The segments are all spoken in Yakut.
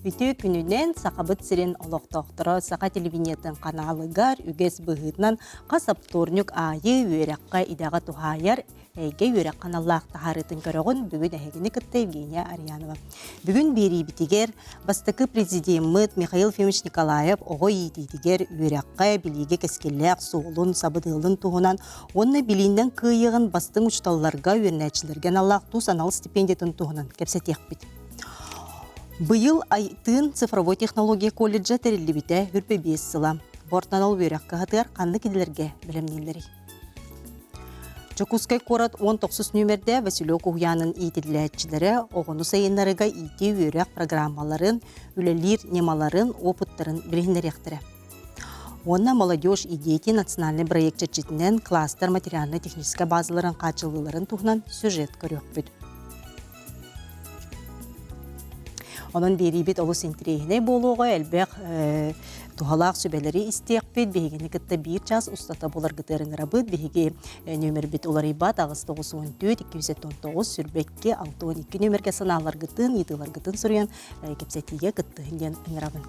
Үтүө күнүнэн Сахабыт сирин олохтоохторо Саха телевидениетын ханаалыгар үгэс быһыытынан хас оптуорньук аайы үөрэххэ идэҕэ туһаайар эйгэ үөрэх аналлаах таһаарыытын көрөҕүн бүгүн эһигини кытта Евгения Арьянова. Бүгүн биэриибитигэр бастакы президеммыт Михаил Ефимович Николаев оҕо иитиитигэр үөрэххэ билиигэ кэскиллээх суолун, сабыдыалын туһунан уонна билииннэн кыайыаҕын бастыҥ учууталларга, үөрэнээччилэргэ аналлаах тус анал стипендиятын туһунан кэпсэтиэхпит. Быйыл Айтыын цифровой технология колледжа тэриллибитэ 25 сыла. Бортанал үөрэх кыһатыгар ханнык идэлэргэ бэлэмнииллэрий? Дьокуускай куорат 19 нүөмэрдэ Василек уһуйаанын иитиллээччилэрэ оҕону сайыннарыыга иитии-үөрэх программаларын, үлэлиир ньымаларын, опыттарын билиһиннэриэхтэрэ. Уонна «Молодежь и дети» национальный проект чэрчитинэн кластер материально-техническэй базаларын хааччыллыыларын туһунан сюжет көрүөхпүт. Онон биэриибит олус интэриэһинэй буолуоҕа, элбэх туһалаах сүбэлэри истиэхпит. Биһигини кытта биир час устата буларгытыгар ыҥырабыт. Биһиги нүөмэрбит уларыйбат 894 219 22 62 нүөмэргэ санааларгытын, ыйытыыларгытын суруйан кэпсэтиигэ кыттыһын диэн ыҥырабын.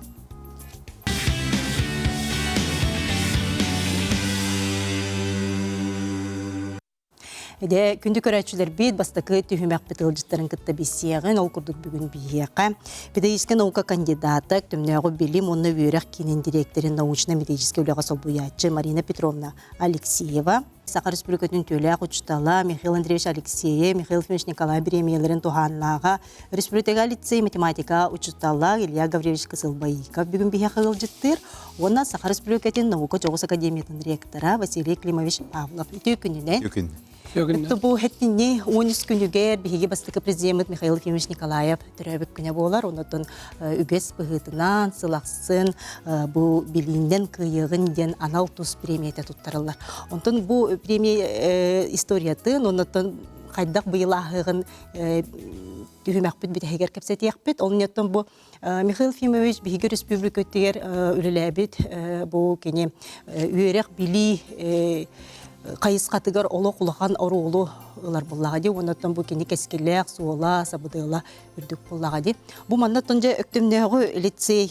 Дьэ, күндү көрөөччүлэрбит, бастакы түһүмэхпит ыалдьыттарын кытта билсиэҕин, ол курдук бүгүн биһиэхэ педагогическай наука кандидата, Өктөмнөөҕү билим уонна үөрэх киинин дириэктэрин научно-методическай үлэҕэ солбуйааччы Марина Петровна Алексеева, Саха Республикатын үтүөлээх учуутала Михаил Андреевич Алексеев, Михаил Ефимович Николай бириэмийэлэрин туһааннааҕа, Республикаҕа лицей математика учуутала Илья Гаврильевич Кысылбаиков бүгүн биһиэхэ ыалдьыттыыр уонна Саха Республикатын наука дьоҕус академиятын ректора Василий Климович Павлов. Үтүө күнүнэн. Үтүө күн. Бу хэттинни 13 күнүгэр биһиги бастакы президеммит Михаил Ефимович Николаев төрөөбүт күнэ буолар. Онотон үгэс быһыытынан сыл ахсын бу билииннэн кыайыаҕын диэн анал тус премията туттарыллар. Онтон бу премия историятын, онотон хайдах быйыл ааһыаҕын түһүмэхпит бүтэһигэр кэпсэтиэхпит. Ол инниттэн бу Михаил Ефимович биһиги республикатыгар үлэлээбит бу кини үөрэх билии хайысхатыгар олох улахан оруолу ылар буоллаҕа дии. Оннуттан бу кини кэскиллээх суола, сабыдыала үрдүк буоллаҕа дии. Бу манна дьэ Өктөмнөөҕү лицей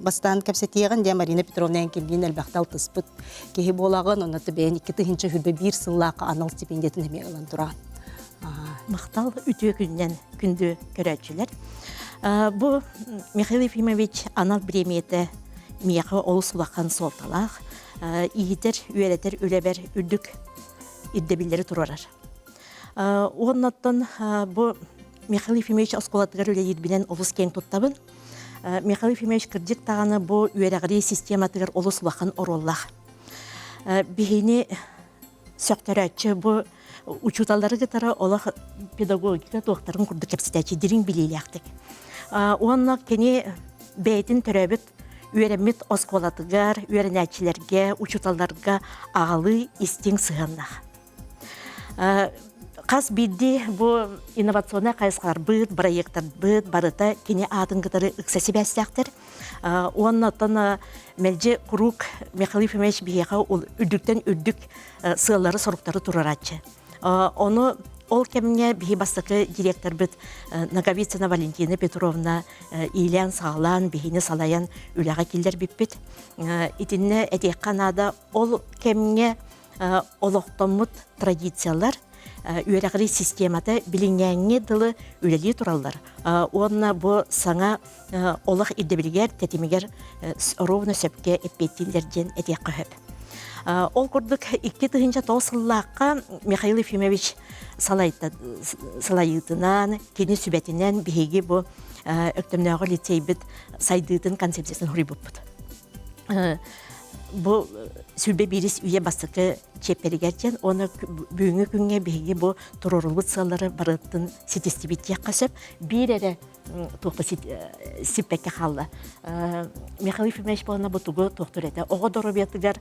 бастаан кэпсэтиэҕин дьэ Марина Петровна кимниин элбэхтэ алтыспыт киһи буолаҕын, онно бэйэн 2021 сыллаахха анал стипендиятын эмиэ ылан тураҕын. Махтал үтүө күннэн күндү көрөөччүлэр. Бу Михаил Ефимович анал бириэмийэтэ миэхэ олус улахан суолталаах, иитэр, үөрэтэр үлэбэр үрдүк ирдэбиллэри туруорар. Уоннаттан бу Михаил Ефимович оскуолатыгар үлэлиирбинэн олус киэҥ туттабын. Михаил Ефимович кырдьык даҕаны бу үөрэҕирии систематыгар олус улахан оруоллаах. Биһини сөхтөрөөччү бу учууталлары кытары олох педагогика туохтарын курдук кэпсэтээччи дириҥ билиилээхтик. Уонна кини бэйэтин төрөөбүт үөрэммит оскуолатыгар, үөрэнээччилэргэ, учууталларга аҕалыы истиҥ сыһыаннаах. Хас биирдии бу инновационнай хайысхаларбыт, бырайыактарбыт барыта кини аатын кытары ыкса сибээстээхтэр. Уонна оттон мэлдьи куруук Михаил Ефимович биһиэхэ үрдүктэн үрдүк сыаллары-соруктары туруорааччы. Ону ол кэмҥэ биһи бастакы директорбыт Ноговицына Валентина Петровна иилээн-саҕалаан биһини салайан үлэҕэ киллэрбиппит. Итиннэ этиэххэ наада, ол кэмҥэ олохтоммут традициялар үөрэҕирии системата билиҥҥээҥҥи дылы үлэлии тураллар уонна бу саҥа олох ирдэбилигэр тэтимигэр ровно сөпкө эппиэттииллэр диэн этиэххэ сөп. Ол курдук 2009 сыллаахха Михаил Ефимович салайыытынан, кини сүбэтинэн биһиги бу Өктөмнөөҕү лицейбит сайдыытын концепциятын суруйбуппут. Бу сүүрбэ биирис үйэ бастакы чиэппэригэр диэн уонна бүгүҥҥү күҥҥэ биһиги бу туруоруллубут сыаллары барытын ситистибит диэххэ сөп. Биир эрэ туохта сиппэккэ хаалла. Михаил Ефимович буолна бу тугу туохтур этэ. Оҕо доруобуйатыгар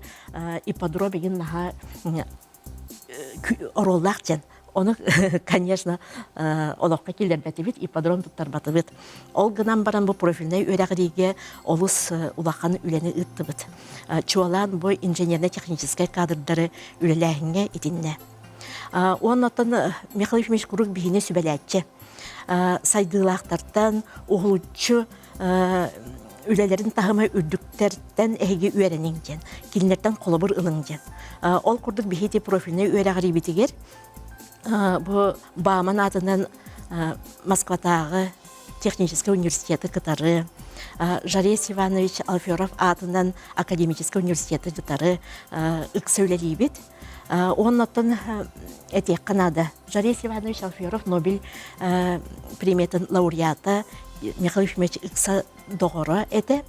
ипподром игин наһаа оруоллаах диэн. Ону, конечно, олоххо киллэрбэтибит, ипподром туттарбатыбыт. Ол гынан баран бу профильнай үөрэҕириигэ олус улахан үлэни ыыттыбыт. Чуолаан бу инженерно-техническэй кадрдары үлэлээһиҥҥэ итиннэ. Уонна оттон Михаил Ефимович куруук биһини сүбэлээччи. Сайдыылаахтартан уһулуччу. үлэлэрин таһыма үрдүктэртэн эһиги үөрэниҥ диэн, кинилэртэн холобур ылыҥ диэн. Ол курдук биһиги профильнай үөрэҕириибитигэр бу Бааман аатынан Москватааҕы техническэй университеты кытары, Жарес Иванович Алферов аатынан академическай университеты кытары ыкса үлэлиибит. Уонна оттон этиэххэ наада, Жарес Иванович Алферов Нобель премиятын лауреата Михаил Ефимович ыкса доҕоро этэ.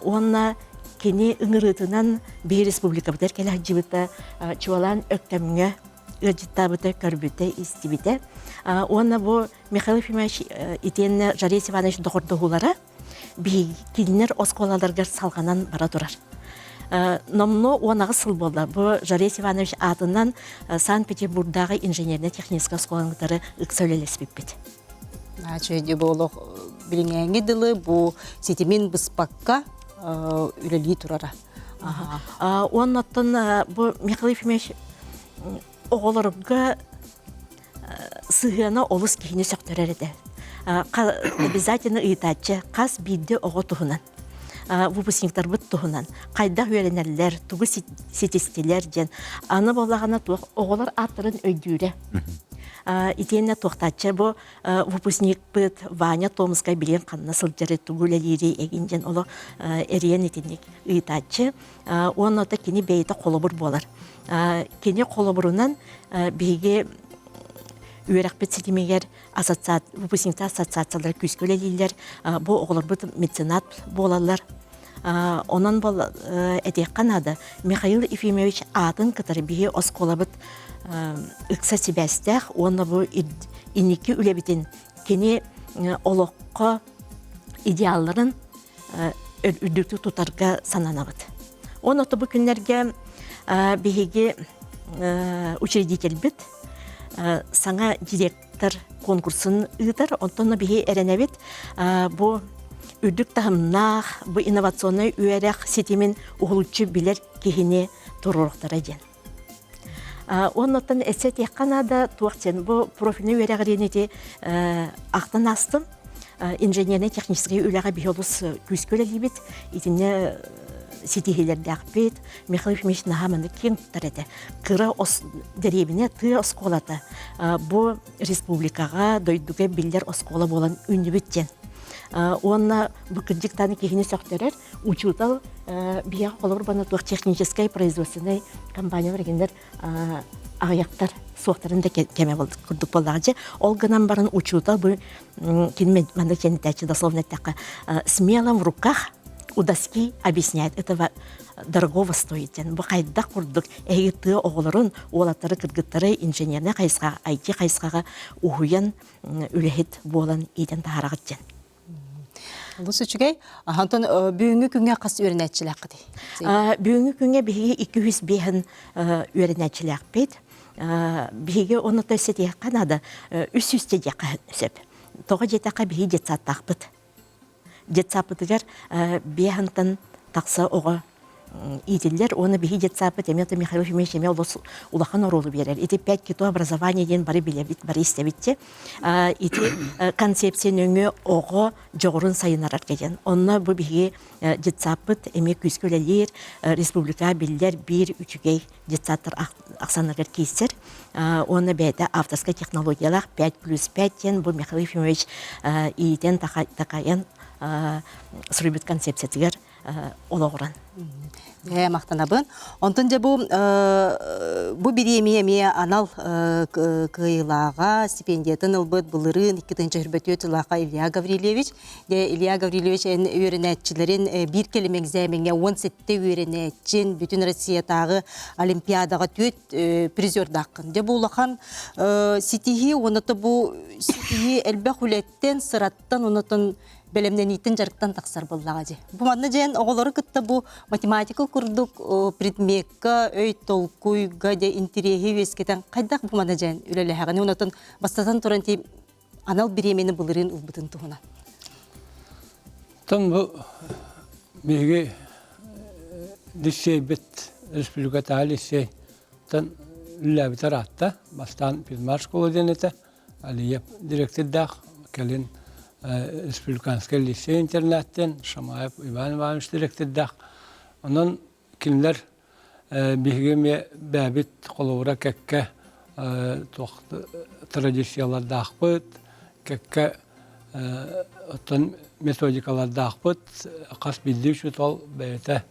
Уонна кини ыҥырыытынан биһи республикабытыгар кэлэ сылдьыбыта, чуолаан Өктөмҥө ыалдьыттаабыта, көрбүтэ, истибитэ. Уонна бу Михаил Ефимович итиэннэ Жарес Иванович доҕордоһуулара биһиги кинилэр оскуолаларыгар салҕанан бара турар. Номнуо 18 сыл буолла. Бу Жарес Иванович аатынан Санкт-Петербургдааҕы инженернэй-техническэй оскуоланы кытары ыкса үлэлэспиппит. Үчүгэй бу олох билиҥээҥҥи дылы бу ситимин быспакка үлэлии турара. Уонна оттон бу Михаил Ефимович оҕолорго сыһыана олус киһини сөхтөрөр этэ. Обязательно ыйытааччы хас биирдии оҕо туһунан, выпускниктарбыт туһунан хайдах үөрэнэллэр, тугу ситистилэр диэн. Аны буоллаҕына туох оҕолор ааттарын өйдүүрэ. Итиэннэ туохтааччы бу выпускникпыт Ваня Томскай билигин ханна сылдьары, тугу үлэлиирий эгин диэн олох эриэн итинник ыйытааччы. Уонна ото кини бэйэтэ холобур буолар. Кини холобурунан биһиги үөрэхпит ситимигэр выпускниктар ассоциациялара күүскэ үлэлииллэр. Бу оҕолорбут меценат буолаллар. Онон этиэххэ наада, Михаил Ефимович аатын кытары биһи оскуолабыт ыкса сибээстээх уонна бу инники үлэбитин кини олоххо идеалларын үрдүктүк тутарга сананабыт. Онон бу күннэргэ биһиги учредительбит саҥа директор конкурсун ыытар. Онтон биһи эрэнэбит бу үрдүк таһымнаах, бу инновационнай үөрэх ситимин уһулуччу билэр киһини туруоруохтара диэн. Оннуттан эссе этиэххэ наада туох диэн бу профильнай үөрэҕириини ити ахтан аастым. Инженернэй-техническэй үлэҕэ биһи олус күүскэ үлэлиибит. Итиннэ ситиһиилэрдээхпит. Михаил Ефимович наһаа маннык киэҥ туттар этэ. Кыра дэриэбинэ тыа оскуолата бу республикаҕа, дойдуга биллэр оскуола буолан үүннүбүт диэн. Уонна бу кырдьыктааны киһини сөхтөрөр учуутал биһиэхэ холобур бана туох техническэй производственнай компаниялар кинилэр аҕыйахтар суохтарын да кэмэ курдук буоллаҕа дьэ ол гынан баран учуутал бу кини маннык тэнитээччи дословно эттэххэ смело в руках у доски объясняет этого дорогого стоит диэн бу хайдах курдук эһиги тыа оҕолорун уолаттары кыргыттары инженернэй хайысхаҕа IT хайысхаҕа уһуйан үлэһит буолан иитэн таһаараҕыт диэн Олус үчүгэй. Онтон бүгүҥҥү күҥҥэ хас үөрэнээччилээххитий? Бүгүҥҥү күҥҥэ биһиги 205 үөрэнээччилээхпит. Биһиги ону ситиэххэ наада 300 диэххэ сөп. Тоҕо диэтэххэ биһиги детсадтаахпыт. Детсадпытыгар биэһантан тахса оҕо иитиллэр уонна биһи детсадпыт эмиэ Михаил Ефимович эмиэ олус улахан оруолу биэрэр. Ити пять китов образования диэн бары билэбит, бары истэбит дьэ. Ити концепция нөҥүө оҕо дьоҕурун сайыннарарга диэн. Онно бу биһиги детсадпыт эмиэ күүскэ үлэлиир, республика биллэр биир үчүгэй детсадтар ахсаннарыгар киирсэр. Уонна бэйэтэ авторскай технологиялаах 5 плюс 5 диэн бу Михаил Ефимович иитэн такайан суруйбут концепциятыгар олоҕуран. Ээ, махтанабын. Онтон дьэ бу бу бириэмийэ эмиэ анал кыайыылааҕа стипендиятын ылбыт былырыын 2024 сыллаахха Илья Гаврильевич. Дьэ, Илья Гаврильевич эн үөрэнээччилэрин биир кэлим экзамеҥҥа 17 үөрэнээччин бүтүн Россиятааҕы Олимпиадаҕа түөрт призердааххын. Дьэ, бу улахан ситиһии уонна бу ситиһии элбэх үлэттэн, сыраттан, онотон бэлэмнэнииттэн дьарыктан тахсар буоллаҕа дии. Бу манна дьиэн оҕолору кытта бу математика курдук предмекка, өй толкуйга дьэ интириэһи үөскэтэн хайдах бу манна дьиэн үлэлэһэҕин онотон бастатан туран ти анал бириэмэни былырыын ылбытын туһунан. Тон бу биһиги лицейбит республикатааҕы лицей тан үлэлээбит ыраатта. Бастаан физмат школа диэн этэ. Алиев директордаах кэлин. Республиканскай лицей-интернаттан Шамаев Иван Иванович директордаах. Онон кинилэр биһиги эмиэ бэйэбит холобура кэккэ туох традициялардаахпыт, кэккэ оттон методикалардаахпыт. Хас биирдии учуутал бэйэтэ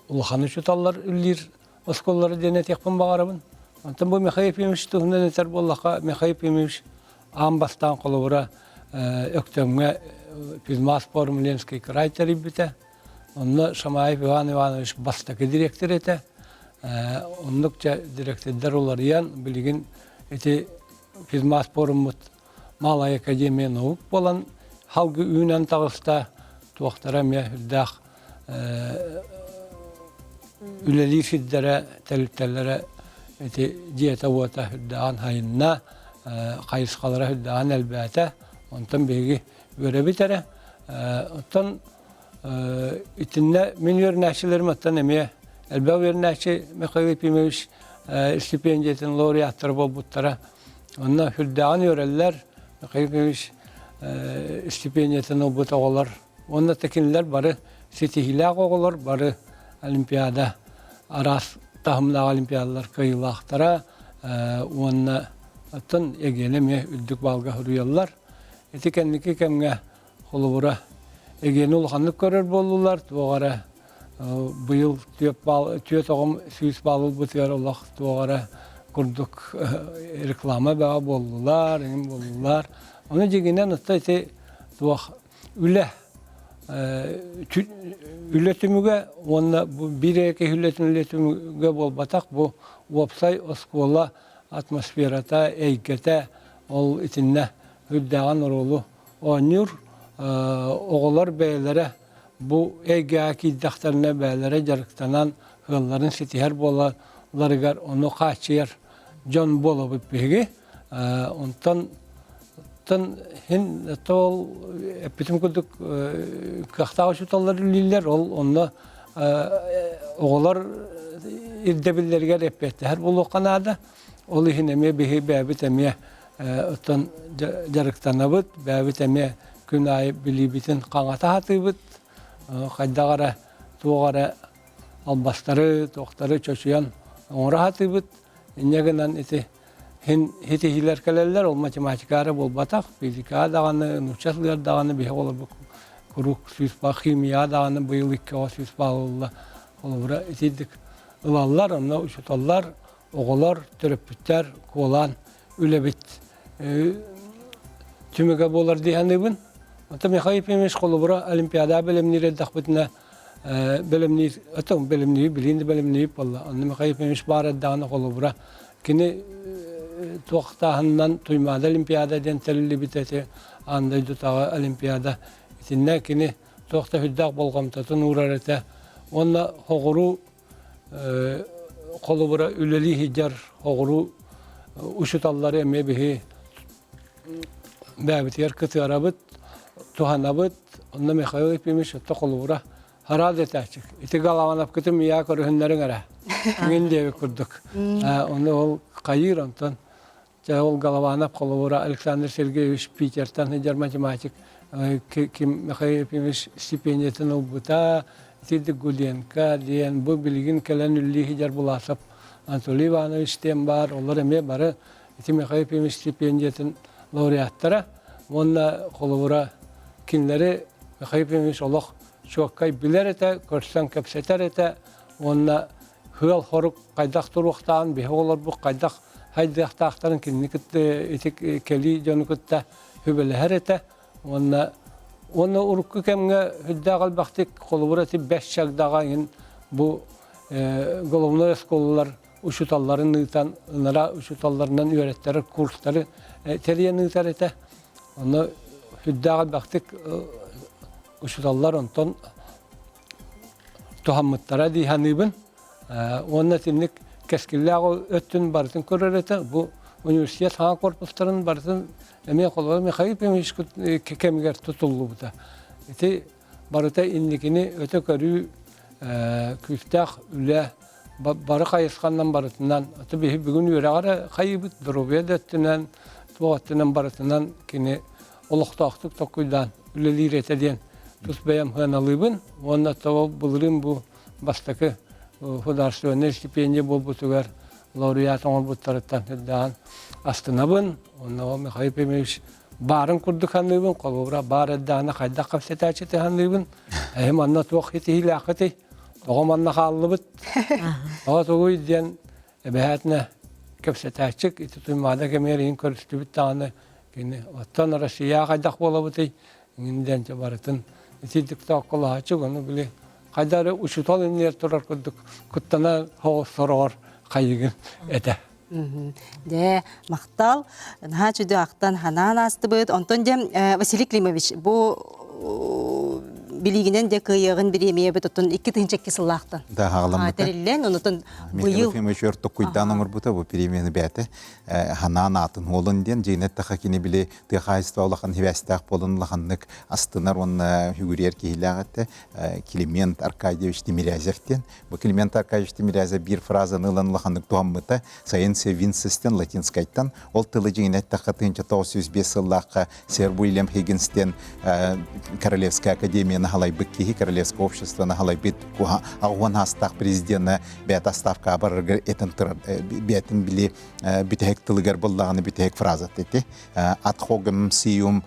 улахан учууталлар үлэлиир оскуолалара диэн этиэхпин баҕарабын. Онтон бу Михаил Ефимович туһунан этэр буоллахха, Михаил Ефимович аан бастаан холобура Өктөмҥө физмас форум Ленский край тэрийбитэ. Онно Шамаев Иван Иванович бастакы директор этэ. Оннук дьэ директордар уларыйан, билигин ити физмас форуммут Малая академия наук буолан халгы үүнэн таҕыста, туохтара эмиэ үрдээх үлэлиир сирдэрэ, тэрилтэлэрэ ити дьиэтэ-уота үрдэҕин хайынна, хайысхалара үрдэҕин элбээтэ. Онтон биһиги үөрэбит эрэ. Оттон итиннэ мин үөрэнээччилэрим оттон эмиэ элбэх үөрэнээччи Михаил Ефимович стипендиятын лауреаттара буолбуттара. Онно сүрдээҕин үөрэллэр. Михаил Ефимович стипендиятын ылбыт оҕолор Уонна кинилэр бары ситиһиилээх оҕолор, бары Олимпиада араас таһымнаах олимпиадалар кыайыылаахтара уонна оттон эгиэнэ эмиэ үрдүк баалга суруйаллар. Ити кэнники кэмҥэ холобура эгиэни улаханнык көрөр буоллулар, туох эрэ быйыл түөрт оҕом 100 баал ылбытыгар олох туох эрэ курдук реклама бөҕө буоллулар, эҥин буоллулар. Ону дьиҥинэн оттон ити туох үлэ үлэ түмүгэ уонна бу биир эрэ киһи үлэтин үлэ түмүгэ буолбатах бу уопсай оскуола атмосферата эйгэтэ ол итиннэ үрдээҕин оруолу оонньуур оҕолор бэйэлэрэ бу эйгэҕэ киирдэхтэринэ бэйэлэрэ дьарыктанан ыалларын ситиһэр буолалларыгар ону хааччыйар дьон буолабыт биһиги онтон Оттон иһин ол эппитим курдук кыахтаах учууталлар үлэлииллэр, ол онно оҕолор ирдэбиллэригэр эппиэттэһэр буолуохха наада. Ол иһин эмиэ биһи бэйэбит эмиэ оттон дьарыктанабыт, бэйэбит эмиэ күн аайы билиибитин хаҥата сатыыбыт, хайдах эрэ туох эрэ албастары, туохтары чочуйан оҥоро сатыыбыт. Инньэ гынан ити Һин ситиһиилэр кэлэллэр, ол математика эрэ буолбатах, физика даҕаны, нуучча тылыгар даҕаны биһи оҕолорбут куруук сүүс баал, химия даҕаны быйыл икки оҕо 100 баал ылла. Холобура, итинник ылаллар, онно учууталлар, оҕолор, төрөппүттэр куолаан үлэбит түмүгэ буолар дии саныыбын. Онтон Михаил Ефимович холобура Олимпиада бэлэмниир эрдэхпитинэ бэлэмниир, отон бэлэмниир, билигин да бэлэмниир буолла. Онно Михаил Ефимович баар эрдэҕинэ холобура Кини туохтааһынынан Туймаада Олимпиада диэн тэриллибит эти аан дойдутааҕы Олимпиада. Итиннэ кини туох да сүрдээх болҕомтотун уурар этэ. Уонна хоҕуруу холобура үлэлии сылдьар хоҕуруу учууталлары эмиэ биһи бэйэбитигэр кытыарабыт, туһанабыт. Онно Михаил Ефимович отто холобура Араас этээччик. Ити Галавановкытын ийээ көрүһүннэриҥ эрэ. Мин диэбит курдук. Ону ол хайыыр онтон дьэ ол Голованов холобура Александр Сергеевич Питертан сылдьар математик ким Михаил Ефимович стипендиятын ылбыта итирдик Гуленко диэн бу билигин кэлэн үллии сылдьар Буласов Анатолий Иванович диэн баар олор эмиэ бары ити Михаил Ефимович стипендиятын лауреаттара уонна холобура кинилэри Михаил Ефимович олох чуоккай билэр этэ, көрсөн кэпсэтэр этэ уонна сыал-сорук хайдах туруохтааҕын биһи оҕолорбут хайдах хайдыахтаахтарын кинини кытта ити кэлии дьону кытта сүбэлэһэр этэ уонна уонна урукку кэмҥэ сүрдээх элбэхтик холобура ити бэс чагдаҕа иһин бу головной оскуолалар учууталларын ыытан ынара учууталларынан үөрэттэрэр курстары тэрийэн ыытар этэ онно сүрдээх элбэхтик учууталлар онтон туһаммыттара дии саныыбын. Уонна итинник кэскиллээх өттүн барытын көрөр этэ. Бу университет саҥа корпустарын барытын эмиэ холобура Михаил Ефимович кэмигэр тутуллубута. Ити барыта инникини өтө көрүү күүстээх үлэ бары хайысханан барытынан аты биһи бүгүн үөрэҕэр хайыыбыт доруобуйа да өттүнэн туох өттүнэн барытынан кини. олохтоохтук толкуйдаан үлэлиир этэ диэн тус бэйэм сыаналыыбын уонна того былырыын бу бастакы художественнай стипендия буолбутугар лауреат оҥорбуттарыттан үрдээн астынабын. Онно Михаил Ефимович баарын курдук саныыбын, холобура баар эрдэҕинэ хайдах кэпсэтээччити саныыбын. Эһи манна туох ситиһиилээххитий? Тоҕо манна хааллыбыт? Тоҕо тугуй диэн эбэһээтинэ кэпсэтээччик ити Туймаада кэмигэр иһин көрүстүбүт даҕаны кини оттон Россияҕа хайдах буолабытый иҥин диэн барытын итинник тоокколоһооччук ону били хайда эрэ учуутал иннигэр турар курдук куттана соҕус сороҕор хайыгын этэ. Дьэ, махтал. Наһаа чүдү ахтан ханаан аастыбыт. Онтон дьэ, Василий Климович, бу билигинэн дьэ кыайыаҕын бириэмийэбит оттон 2002 сыллаахтан Да, хаҕаламмыта. тэриллэн, онутун Михаил быйыл Ефимович өр токкуйдаан оҥорбута бу премияны бэйэтэ ханаан аатын уолун диэн дьиҥинэ эттэххэ кини били тыа хаһаайыстыба улахан хибээстээх буолан улаханнык астынар уонна үгүрүйэр киһилээх этэ Климент Аркадьевич Тимирязев диэн. Бу Климент Аркадьевич Тимирязев биир фразаны ылан улаханнык туһаммыта «Scientia Vincens» латинскайтан. Ол тылы дьиҥинэ эттэххэ 1905 сыллаахха сэр Уильям Хиггинс диэн Королевская академияны халайбыт киһи, Королевское обществоны халайбыт аҕуон аастаах президена бэйэтэ отставкаҕа барарыгар этэн турар бэйэтин били бүтэһик тылыгар буллаҕына бүтэһик фразата ити «Ad hogum sium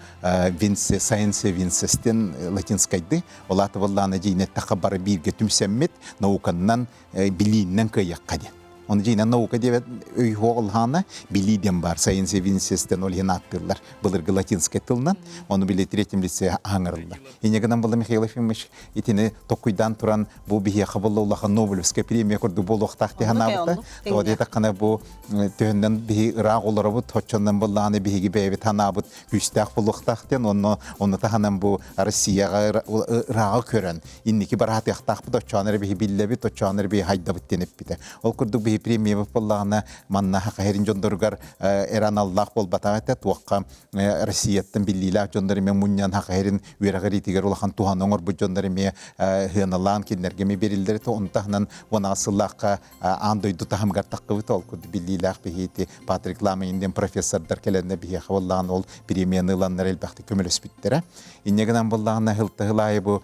Винсе Scientia Vinces» диэн латинскайды ол аата буоллаҕына дьиинэттэххэ бары бииргэ түмсэммит науканнан билииннэн кыайыахха диэн. Оны дьиинэн наука диэбэт өй хуоҕулһаана билии диэн бар Scientia Vinces диэн ол иһин ааттыыллар былыргы латинскай тылынан ону били третьем лице аһаҥырыллар. Инньэ гынан буолла Михаил Ефимович итини токкуйдаан туран бу биһиэхэ буолла улахан Нобелевская премия курдук буолуохтаах дии санаабыта. Тоҕо диэтэххинэ бу төһөннөн биһи ыраах олоробут, оччоннон буоллаҕына биһиги бэйэбит санаабыт күүстээх буолуохтаах диэн онно онно таһынан бу Россияҕа ырааҕы көрөн инники бараатыахтаахпыт оччоон эрэ биһи биллэбит, оччоон эрэ биһи хайдабыт диэн эппитэ. Ол курдук биһи премиябыт буоллаҕына манна Саха дьонноругар эрэ аналлаах буолбатах этэ, туохха Россияттан биллиилээх дьоннор эмиэ мунньан Саха сирин үөрэҕириитигэр улахан туһаны оҥорбут дьоннор эмиэ сыаналаан кинилэргэ эмиэ бериллэр этэ. Ону таһынан 16 сыллаахха аан дойду таһымыгар таххыбыт ол курдук биллиилээх биһиити Патрик Ламейн диэн профессордар кэлэннэ биһиэхэ буоллаҕына ол премияны ыланнар элбэхтик көмөлөспүттэрэ. Инньэ гынан буоллаҕына сылта сыл аайы бу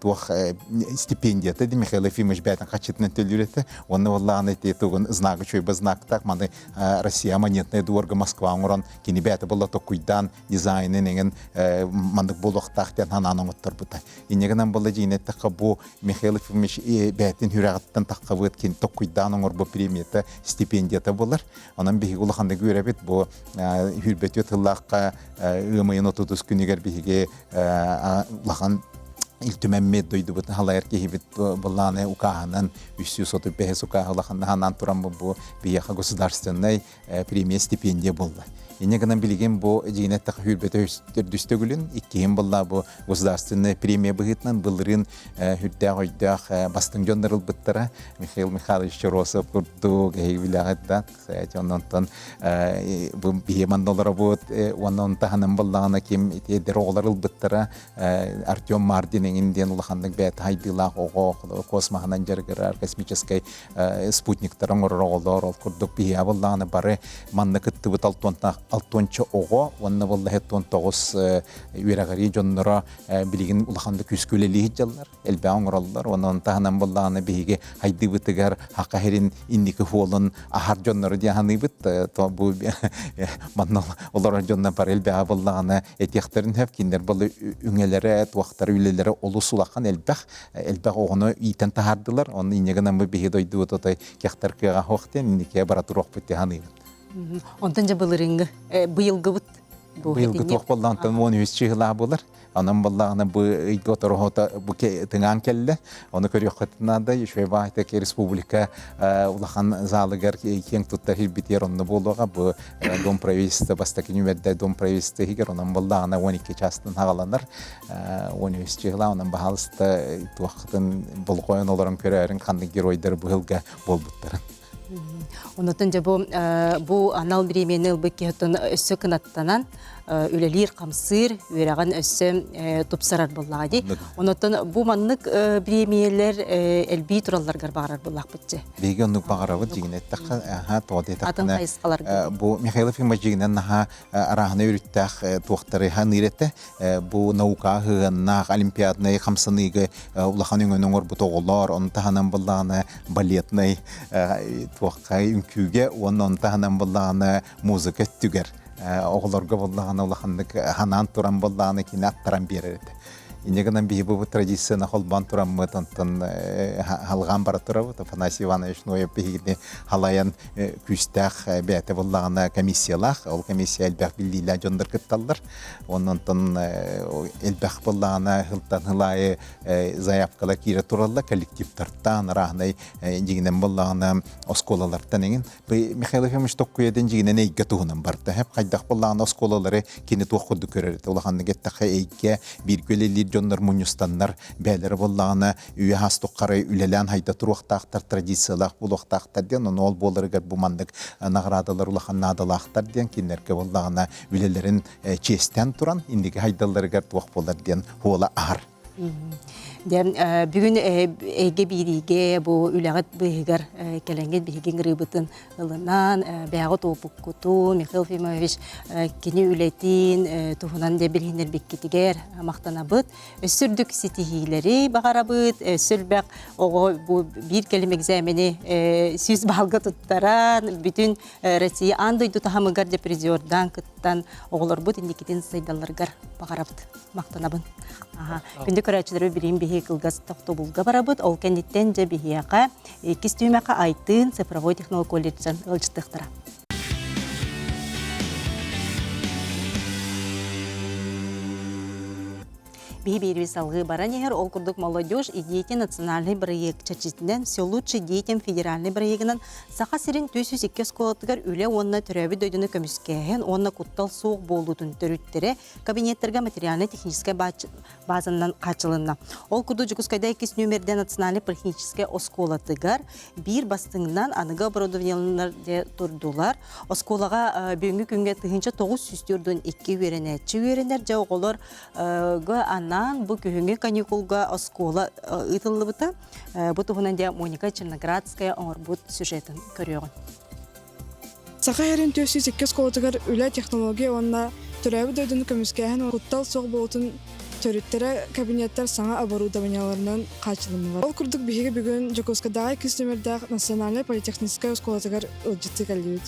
туох стипендията ди Михаил Ефимович бэйэтин хаччытынан төлүүр этэ. Уонна буоллаҕына ити тугун знагы чуйба знактаах маны Россия монетная дворга Москва оҥорон кини бэйэтэ буолла токкуйдаан дизайнын эҥин маннык буолуохтаах диэн санаан оҥотторбута. Инньэ гынан буолла дьиҥинэ эттэххэ бу Михаил Ефимович бэйэтин сүрэҕиттэн таххабыт кини токкуйдаан оҥорбут премията стипендията буолар. Онон биһиги улаханнык үөрэбит бу хүрбэтүө тыллаахха ыам ыйын 30 күнүгэр биһиги улахан Ил Түмэммит дойдубут халайар киһибит былааны укааһынан 335 укааһы улаханнаһанан туран бу биһиэхэ государственнай премия стипендия буолла. Инньэ гынан билигин бу дьиҥинэ эттэххэ сүүрбэтэ төрдүс төгүлүн, иккиһин буолла бу государственная премия быһыытынан былырыын сүрдээх өйдөөх бастыҥ дьоннор ылбыттара. Михаил Михайлович Чоросов курдук эһиги билэҕит да, кстати, онтон бу биһи манна олоробут, уонна оны таһынан буоллаҕына ким ити эдэр оҕолор ылбыттара Артем Мардин эҥин диэн улаханнык бэйэтэ хайдыылаах оҕо космоһынан дьарыгырар космическай спутниктар оҥорор оҕолор ол курдук биһиэхэ буоллаҕына бары манна кыттыбыт алтуонча оҕо уонна буолла 19 үөрэҕирии дьонноро билигин улахан да күүскэ үлэлии сылдьаллар элбэҕи оҥороллор уонна ону таһынан буоллаҕына биһиги хайдыыбытыгар хака сирин инники суолун аһар дьоннору диэн саныыбыт то бу манна олорор дьоннор бары элбэҕи буоллаҕына этиэхтэрин сөп кинилэр буолла үҥэлэрэ туохтара үлэлэрэ олус улахан элбэх элбэх оҕону иитэн таһаардылар. Онно инньэ гынан биһи дойдубут отой кехтар кыаҕа суох диэн инникигэ бара туруохпут диэн саныыбын. Онтон дьэ былырыыҥҥы быйылгыбыт Быйылгы туох буолла онтон 13 чыһылаах буолар. Онон буоллаҕына бу ыйга отороһота бу тыҥаан кэллэ. Ону көрүөххүт наада. Еще баайтак республика улахан залыгар киэҥ туттар хирбитиэр онно буолуоҕа. Бу Дом правительства бастакы нүмердэ Дом правительства иһигэр онон буоллаҕына 12 чаастан хаҕаланар. 13 чыһыла онон баһаалыста туоххытын болҕойон олорон көрөөрүн ханнык геройдар быһылга буолбуттарын. Онотон дьэ бу бу анал бириэмийэни ылбыт киһи өссө кынаттанан. үлэлиир-хамсыыр, үөрэҕин өссө тупсарар буоллаҕа дии. Онон бу маннык бириэмийэлэр элбии туралларгар баҕарар буоллахпыт дьэ. Биһиги оннук баҕарабыт дьиҥин эттэххэ, аха, тоҕо Атын диэтэххинэ, хайысхаларга. Бу Михаил Ефимович дьиҥинэн наһаа арааһынай өрүттээх туохтары ханыыр этэ. Бу наука сыһыаннаах олимпиаднай хамсаныыга улахан өҥөнү оҥорбут оҕолор, ону таһынан буоллаҕына балетнай туохха үҥкүүгэ уонна ону таһынан буоллаҕына музыка өттүгэр оҕолорго буоллаҕына улаханнык ханаан туран буоллаҕына кини аттаран биэрэр этэ. Инньэ гынан биһи бу традицияны холбоон тураммыт, онтон халҕаан бара турабыт. Афанасий Иванович Ноев биһигини халайан күүстээх бэйэтэ буоллаҕына комиссиялаах. Ол комиссия элбэх биллиилээх дьоннор кытталлар. Онтон элбэх буоллаҕына сылтан сыл аайы заявкалар киирэ тураллар коллективтартан, арааһынай дьиҥинэн буоллаҕына оскуолалартан эҥин. Михаил Ефимович Токкуйатын дьиҥинэн эйгэ туһунан барда. Хэп хайдах буоллаҕына оскуолалары кини туох курдук көрөр этэ. Улаханнык эттэххэ эйгэ бииргэ үлэлиир дьоннор мунньустаннар бэйэлэрэ буоллаҕына үйэ хас туххары үлэлээн хайда туруохтаахтар, традициялаах буолуохтаахтар диэн, ону ол буоларыгар бу маннык наҕараадалар улахан наадалаахтар диэн кинилэргэ буоллаҕына үлэлэрин чиэстээн туран инники хайдалларыгар туох буолар диэн хуола аһар. Дьэ, бүгүн эйгэ биириигэ бу үлэҕит быыһыгар кэлэҥҥит биһиги ыҥырыыбытын ылынан, бэйэҕит уопуккутун, Михаил Ефимович кини үлэтин туһунан дьэ билиһиннэрбиккитигэр махтанабыт. Өссө үрдүк ситиһиилэри баҕарабыт, өссө элбэх оҕо бу биир кэлим экзамени 100 баалга туттаран, бүтүн Россия аан дойду таһымыгар дьэ призердаан кыттан оҕолорбут инникитин сайдалларыгар баҕарабыт. Махтанабын. Аха. Күндү көрөөччүлөрү билим биһи кылгас тохтобулга барабыт. Ол кэнниттэн дьэ биһиэхэ иккис түһүмэххэ Айтыын цифровой технолог колледжтан ыалдьыттыахтара. Биһи биирби салгыы баран иһэр, ол курдук «Молодежь и дети» национальный бырайыак чэрчитинэн «Все лучше детям» федеральный бырайыагынан Саха сирин 402 оскуолатыгар үлэ уонна төрөөбүт дойдуну көмүскээһин уонна куттал суох буолуутун төрүттэрэ кабинеттарга материально-техническэй базанан хааччылынна. Ол курдук Дьокуускайда иккис нүөмэрдэ национальнай политехническэй оскуолатыгар биир бастыҥынан аныгы оборудованиелар турдулар. Оскуолаҕа бүгүҥҥү күҥҥэ 1942 үөрэнээччи үөрэнэр. Дьэ оҕолорго анаан бу күһүҥҥү каникулга оскуола ыытыллыбыта. Бу туһунан дьэ Моника Черноградская оҥорбут сюжетын көрүөҕүн. Саха сирин 402 оскуолатыгар үлэ, технология уонна төрөөбүт дойдуну көмүскээһин куттал суох буолуутун төрүттэрэ кабинеттар саҥа оборудованиеларынан хааччылыннылар. Ол курдук биһиги бүгүн Дьокуускайдааҕы иккис нүөмэрдээх Национальнай политехническай оскуолатыгар ыалдьыттыы кэллибит.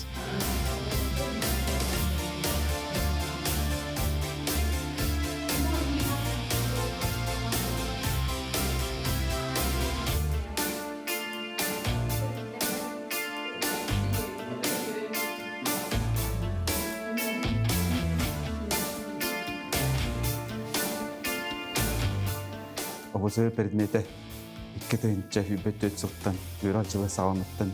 Обузы предмете 2024 сылтан үөрэх дьыла саҕаламмыттан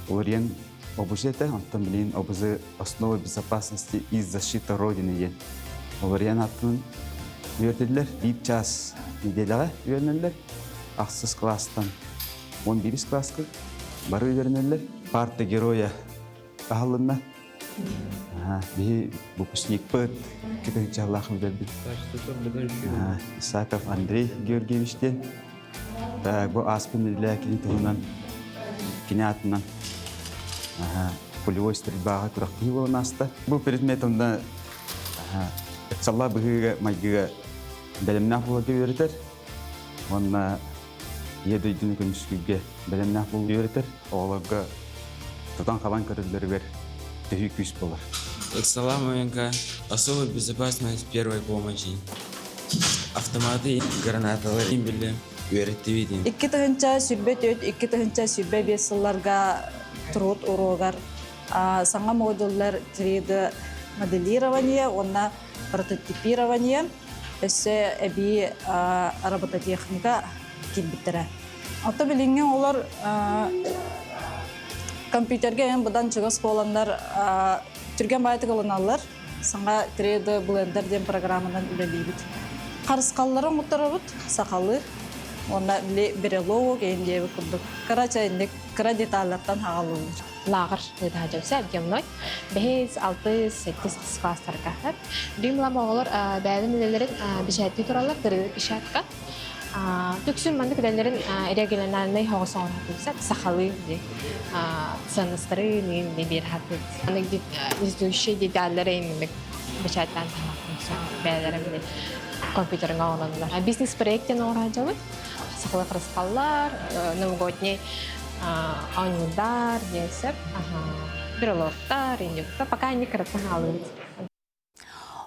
уларыйан ОБЖ этэ, онтон билигин ОБЗ «Основы безопасности и защита Родины» диэн уларыйан ааттанан үөрэтиллэр. Биир чаас нэдиэлэҕэ үөрэнэллэр. Ахсыс кылаастан 11 кылааска бары үөрэнэллэр. Парта героя аһылынна. Биһи выпускникпыт, кытыһычалаах үлэлбит. Исаков Андрей Георгиевич диэн. Бу ааспын үлэ кини туһунан кини аатынан пулевой стрельбаҕа күрэхтэһии буолан ааста. Бу предмет онно ыксаллаах быһыыга майгыга бэлэмнээх буоларга үөрэтэр. Уонна Ийэ дойдуну көмүскүүргэ бэлэмнээх буолуу үөрэтэр, оҕолорго тутан-хабан көрөллөрүгэр төһүү күүс буолар. Ыксалаах моментка особо безопасность первой помощи. Автоматы, гранаталары биллэ үөрэттибит. 2024, 2025 сылларга труд уруогар саҥа модуллар 3D моделирование уонна прототипирование өссө эбии робототехника киирбиттэрэ. Ото билиҥҥи оҕолор компьютерга эн быдан чугас буоланнар түргэн баайтык ылыналлар. Саҥа 3D Blender диэн программанан үлэлиибит. Харысхаллары оҥотторобут сахалыы уонна били брелок эйин диэбит курдук. Кыра чайник, кыра деталлартан хаалыллар. Лааҕыр ыытаһа дьомной. Бэһис, алтыс, сэттис класстарга. Билим оҕолор бэйэлэрин үлэлэрин бэчээттии тураллар, печатка. Түксүн маннык үлэлэрин региональнай хоҕус оҥорохтук сахалыы сыаннастары мин биир хатыт. Несущие деталлары именно бэчээттаан бэйэлэрэ били компьютерга оҥороллор. Бизнес-проект диэн оҥорооччубут. Сахалыы харысхаллар, новогодний оонньуурдар диэн сөп. Брелоктар, индюктар. Пока они кыраттан хаалыбыт.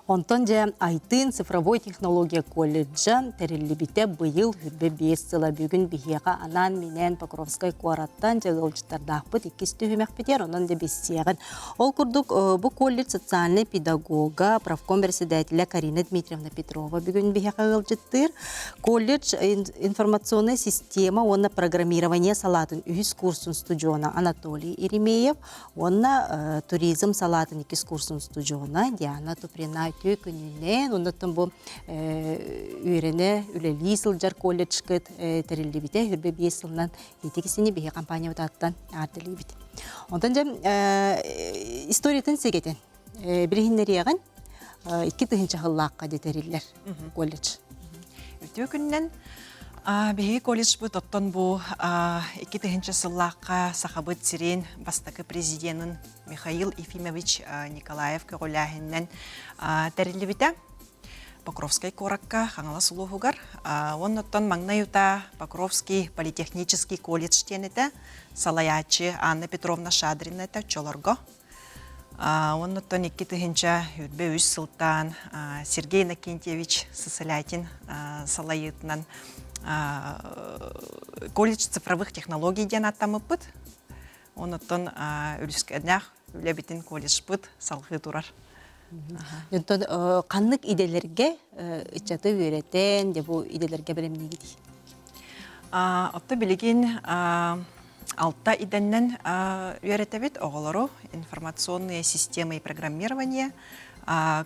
Онтон дьэ Айтыын цифровой технология колледжа тэриллибитэ быйыл хүрбэ биэс сыла бүгүн биһиэхэ анаан-минээн Покровскай куораттан дьэ ыалдьыттардаахпыт иккис түһүмэхпитигэр онон дьэ билсиэҕин. Ол курдук бу колледж социальнай педагога, профком председателя Карина Дмитриевна Петрова бүгүн биһиэхэ ыалдьыттыыр. Колледж информационная система уонна программирование салаатын үһүс курсун студиона Анатолий Еремеев уонна туризм салаатын иккис курсун студиона Диана Туприна үтүө күнүнэн оннуттан бу үөрэнэ үлэлии сылдьар колледжкыт тэриллибитэ хүрбэ биэс сылынан ити кисини биһи компаниябыт ааттан аатталыыбыт. Онтон дьэ историятын сэгэтин билиһиннэриэҕин 2000 сыллаахха дэтэриллэр колледж. Үтүө күннэн биһиги колледжбыт оттон бу 2000 сыллаахха Сахабыт сирин бастакы президенин Михаил Ефимович Николаев көҕүлээһининэн тэриллибитэ. Покровскай куоракка Хаҥалас улууһугар. Оннуттан маҥнай утаа Покровский политехнический колледж диэн этэ. Салайааччы Анна Петровна Шадрина этэ оччолорго. Оннуттан 2023 сылтаан Сергей Иннокентьевич Сысолятин салайыытынан колледж цифровых технологий диэн аттаммыппыт. Онуттан үлүскэннээх үлэбитин колледжпыт салҕыы турар. Онтон ханнык идэлэргэ ыччаты үөрэтэн, дьэ бу идэлэргэ бэлэмниигитий? Отто билигин алта идэннэн үөрэтэбит оҕолору информационные системы и программирование,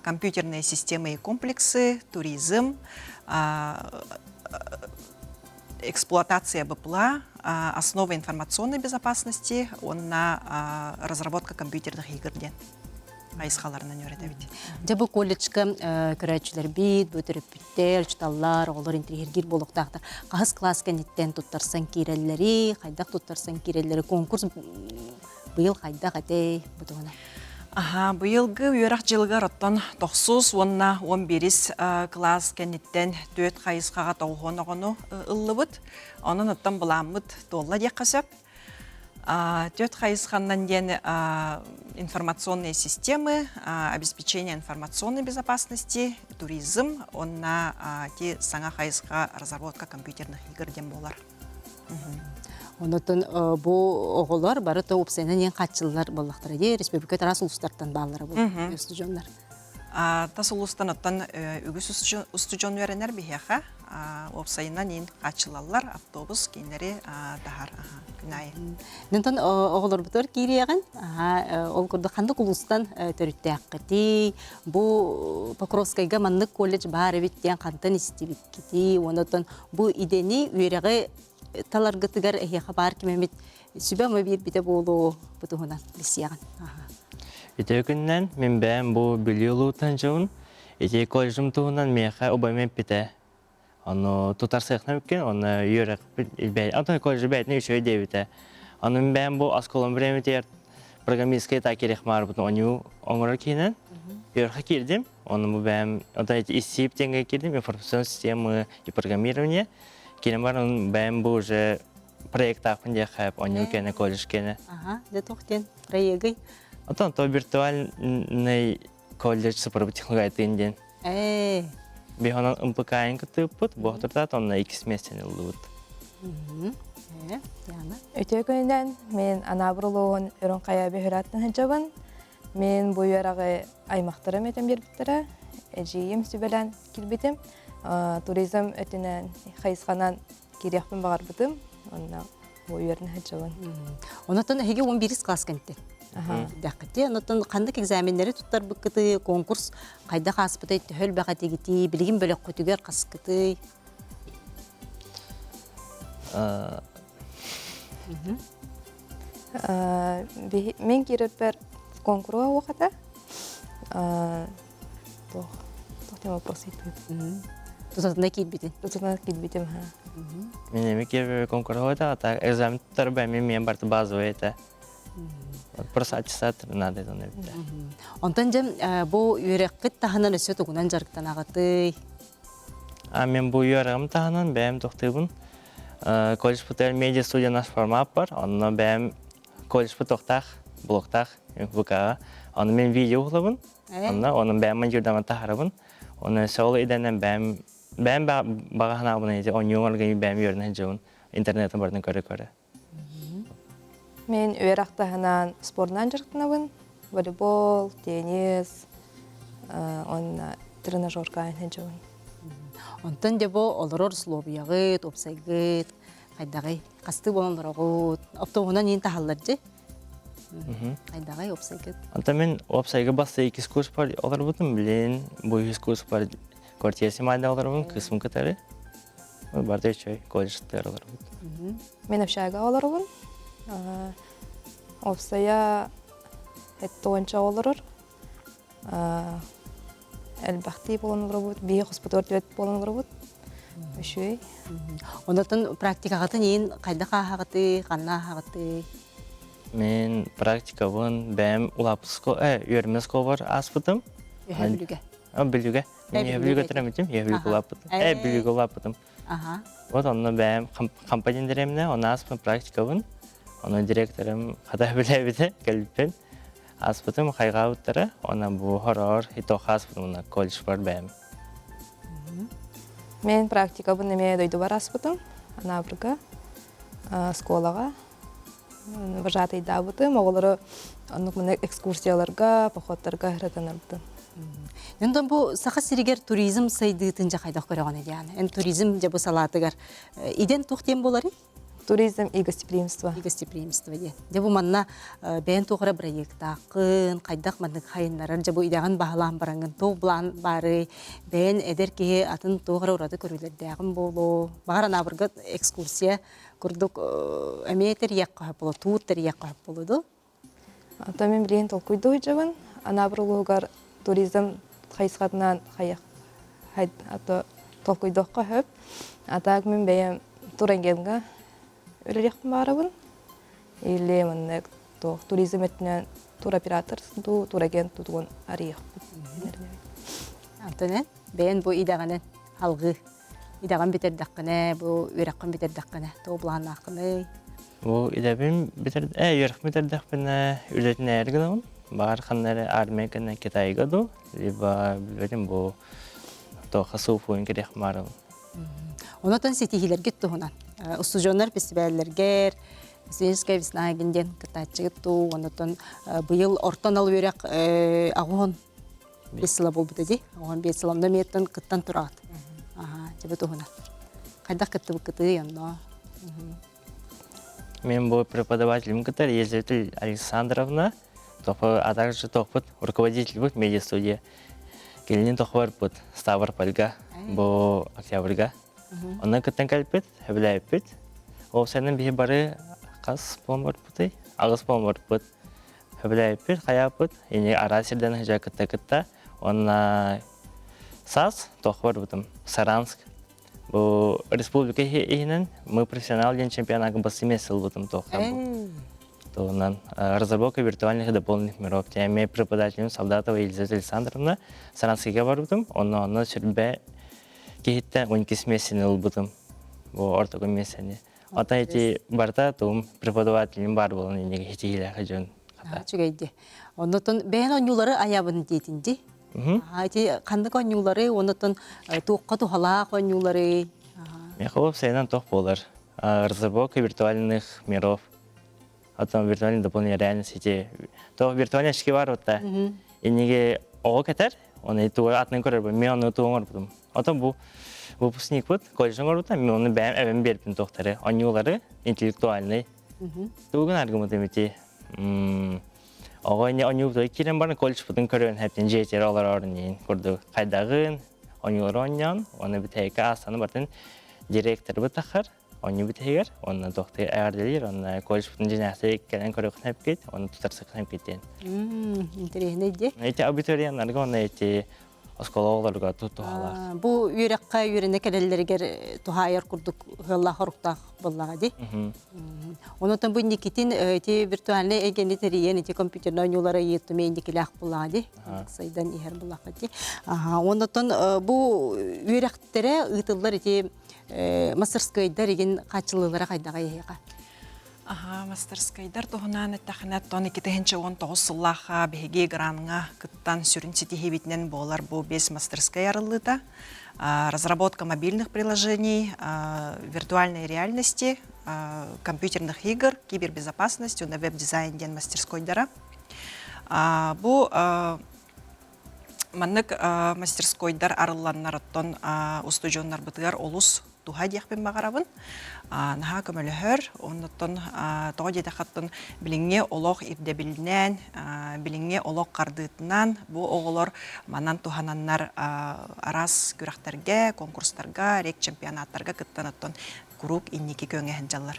компьютерные системы и комплексы, туризм, эксплуатация БПЛА, основы информационной безопасности уонна разработка компьютерных игр диэн хайысхаларынан үөрэтэбит. Дьэ бу колледжка көрөөччүлэрбит, бу төрөппүттэр, учууталлар, оҕолор интириэһиргиир буолуохтаахтар. Хаһыс класс кэнниттэн туттарсан киирэллэри, хайдах туттарсан киирэллэри, конкурс быйыл хайдах этэй бу туһунан? Аха, быйылгы үөрэх дьылыгар оттон тохсус уонна 11 кылаас кэнниттэн түөрт хайысхаҕа тоҕуһуон оҕону ыллыбыт. Онон оттон былааммыт туолла диэххэ сөп. Түөрт хайысханнан диэн информационные системы, обеспечение информационной безопасности, туризм уонна ти саҥа хайысха разработка компьютерных игр диэн буолар. Онотон бу оҕолор бары то уопсайынан ең хааччыллар буоллахтара дии республика тараас улуустартан бааллара бу устудьуоннар. Тас улуустан оттон үгүс устудьуон үөрэнэр биһиэхэ уопсайынан иин хааччылаллар автобус кинилэри таһар күн аайы. Онтон оҕолорбутугар киириэҕин ол курдук ханнык улуустан төрүттээххитий бу Покровскайга маннык колледж баар эбит диэн хантан истибиккитий онотон бу идэни үөрэҕи таларгытыгар эһиэхэ баар ким эмит сүбэ-ама биэрбитэ буолуо бу туһунан билсиэҕин. Үтүө күнүнэн мин бэйэм бу Бүлүү улууттан дьонун ити колледжым туһунан миэхэ убайым эппитэ. Ону тутарсыахна бүккүн, ону үөрэхпит Антон колледжы бэйэтин үчүгэй диэбитэ. Ону мин бэйэм бу осколом времятигэр программистскай та кириэх маарбытын оню оҥорор киһинэн үөрэххэ киирдим. Ону бу бэйэм отой эти ИСИП диэҥҥэ киирдим, информационные системы и программирование. Киирэн баран бэйэм бу уже проектаахпын диэххэ онньуу кэнэ колледж кэнэ. Ага, дьэ туох диэн проегый? Оттон то виртуальный колледж цифровых технологий диэн. Ээ. Биһ онон МПК-ын кыттыыппыт, буохтурдаат онно иккис миэстэни ыллыбыт. Ээ, Диана. Үтүө күнүнэн мен Анаабыр улууһун Үрүҥ Хайа бөһүраттан сылдьабын. Мин бу үөрэҕи аймахтарым этэн биэрбиттэрэ, эдьиийим сүбэлээн киирбитим. Туризм өттүнэн хайысханан киириэхпин баҕарбытым. Онно бу үөрэнэ сылдьабын. Онотон эһиги 11 класс кэнниттэн дэххити. Онотон ханнык экзаменнэри туттарбыккытый, конкурс хайдах ааспытай, төһө элбэх этигитий, билигин бөлөххүтүгэр хаскытый? Мин киирэрбэр куонкуруһа уох этэ. Туох туох диэн вопрос ыйытыы? Тутатына киирбитин. Тутатына киирбитим. Мин эми киирбэбэ куонкуруһа этэ, а так экзамен туттарба эми мен барты базовый этэ. Просто аттестат надо это эбитэ. Онтон дьэ бу үөрэххит таһынан өссө тугунан дьарыктанаҕытый? А мен бу үөрэҕим таһынан бэйэм тохтуубун. Колледж ПТР медиа студия наш формат бар. Онно бэйэм колледж тохтаах, блоктаах ВК-ҕа. Онно мен видео уһулабын. Онно онон бэйэм монтирдаман таһарабын. Онно сол идэнэн бэйэм бэйэм баҕа санаабын ити онньуон органи бэйэм үөрэнэ сылдьабын. Интернеттен барытын көрө-көрө. Мин үөрэх таһынан спордунан дьарыктанабын. Волейбол, теннис, уонна тренажерка сылдьабын. Онтон дьэ бу олорор условияҕыт, уопсайгыт хайдаҕый? Хастыы буолан олороҕут? Автобуһунан иин таһаллар дьи? Хайдаҕый уопсайгыт? Онтон мин уопсайга баста иккис курспар олорбутум. Билин бу үһүс курспар квартира снимайда олоробун, кыысым кытары. Барда үчүгэй колледжтар олоробут. Мин общага олоробун. Уопсайа 70 олорор. Элбэхтии буолан олоробут, биир хоспутугар түөрт буолан олоробут. Үчүгэй. Онотон практикаҕытын иин хайдах ааһаҕытый, ханна ааһаҕытый? Мин практикабын бэйэм улааппыт үөрэммит оскуолабар ааспытым. Үһэ Бүлүүгэ. Бүлүүгэ. Мин Үһэ Бүлүүгэ төрөөммүтүм, Үһэ Бүлүүгэ улааппытым. Бүлүүгэ улааппытым. Вот онно бэйэм компания дэриэбинэ, онно ааспытым практикабын. Ону директорым хата билээбитэ, кэлбиппин. Ааспытым хайҕаабыттара, онон бу хороор итох ааспытым уна колледжпар бэйэм. Мен практикабын эмиэ дойдубар ааспытым, Анаабырга, оскуолаҕа. Вожатыйдаабытым, оҕолору оннук маны экскурсияларга, походтарга ыһыратанарбытым. Онтон бу Саха сиригэр туризм сайдыытын дьэ хайдах көрөҕүн Диана? Эн туризм дьэ бу салаатыгар идэн туох диэн буоларый? Туризм и гостеприимство. И гостеприимство диэн. Дьэ бу манна бэйэн туох эрэ бырайыактааххын, хайдах маннык хайыннарар, дьэ бу идэҕин баһылаан бараҥҥын туох былаан баарый, бэйэн эдэр киһи атын туох эрэ ураты көрүүлэрдээҕин буолуо. Баҕар Анаабырга экскурсия курдук эмиэ тэрийиэххэ сөп буолуо, туур тэрийиэххэ сөп буолуо дуу? Оттон мин билигин толкуйдуу сылдьабын. Анаабыр улууһугар туризм хайысхатынан толкуйдуохха сөп. А так мин бэйэм турагентка үлэлиэхпин баҕарабын. Или маннык туох туризм өттүнэн туроператор дуу, турагент тутугун арыйыахпын. Антон, бэйэн бу идэҕинэн алгыы идэҕин бүтэрдэххинэ, бу үөрэххин бүтэрдэххинэ, туох былааннааххыный? Бу идэбин бүтэр үөрэхпин бүтэрдэхпинэ үлэтин ээр гынабын. Баҕар ханна эрэ армия кэннэ Китайга дуу, либо билбэтим бу туохха сууфуун кириэх баарабын. Онотон ситиһиилэргит туһунан устудьуоннар фестиваллэргэр Студенческая весна диэн кыттааччыгыт дуу, онотон быйыл ортон ал үөрэх аҕуһун 5 сыла буолбута дии. 15 сыл онно эмиэттэн кыттан тураҕыт. Аха, дьэ бу туһунан. Хайдах кыттыбыккытый онно? Мен бу преподавателим кытар Елизавета Александровна, а также тохпут руководитель бут медиа-студия. Келинин тохварпыт Ставропольга, бу октябрьга. Онно кыттан кэлбит, хөбүлээппит. Ол сенен биһи бары хас буолан барбытый? Аҕыс буолан барбыт. Хөбүлээбиппит, хайааппыт, ини араас сирдэн сылдьа кытта-кытта уонна саас туох барбытым Саранск бу республика иһинэн мы профессионал диэн чемпионатка бассейн ылбытым туохха бу туһунан разработка виртуальных и дополненных миров эмиэ преподавателем Солдатова Елизавета Александровна Саранскийга барбытым онно онно сүрбэ киһиттэн 12 миэстэни ылбытым бу ортоку миэстэни Оттон ити барыта тугум преподавателим баар буолан иннигэ хитиилээх дьон хата. Үчүгэй Оннотон бэйэн оонньуулары айабын диэтин ди. Ити ханнык оонньуулары, оннотон туохха туһалаах оонньуулары? Михалов сайынан туох буолар? Разработка виртуальных миров. Оттон виртуальный дополнение реальности ити. То виртуальный очки бар вот Инниге оҕо кэтэр, оны тугу атын көрөр мен оны тугу оҥорбутум. Оттон бу выпускникпыт колледж оҥорбута, мен оны бэйэм эбэм биэрбин туохтары, оонньуулары интеллектуальный. Тугун аргымытым ити оҕо ини оонньуубутугар киирэн баран колледжпытын көрөн хэптин дьиэтигэр олорор иин курдук хайдаҕын оонньуулары оонньоон, оны бүтэһиккэ аастаны бартын директорбыт тахар. Оонньуу бүтэһигэр уонна туохтыы эҕэрдэлиир уонна колледжпытын дьиҥнээхтик кэлэн көрүөххүн эппит уонна тутарсыаххын эппит диэн. Интэриэһинэй дии. Ити абитуриеннарга уонна ити оскуола оҕолоругар туһалаах. Бу үөрэххэ үөрэнэ кэлэллэригэр туһаайар курдук ыаллаах-хоруктаах буоллаҕа дии. Онотон бу инникитин ити виртуальнай эйгэни тэрийэн ити компьютернай оонньуулары ыйыттым инникилээх буоллаҕа дии. Сайдан иһэр буоллахха дии. Онотон бу үөрэхтэрэ ыытыллар ити мастерскойдар игин хааччылыылара хайдаҕа эһиэхэ? Аха, мастерскайдар туһунан эттэхинэ, тон 2019 сыллаахха биһиги гранҥа кыттан сүрүн ситиһиибитинэн буолар бу бес мастерскай арыллыыта. Разработка мобильных приложений, виртуальной реальности, компьютерных игр, кибербезопасность уонна веб-дизайн диэн мастерскойдара. Бу Маннык мастерскойдар арылланнар оттон устудьуоннарбытыгар олус туһа диэхпин баҕарабын. Наһаа көмөлөһөр. Оннуттан тоҕо диэтэххэ оттон билиҥҥи олох ирдэбилинэн, билиҥҥи олох хардыытынан бу оҕолор манан туһананнар араас күрэхтэргэ, конкурстарга, рек-чемпионаттарга кыттан оттон куруук инники күөҥҥэ сылдьаллар.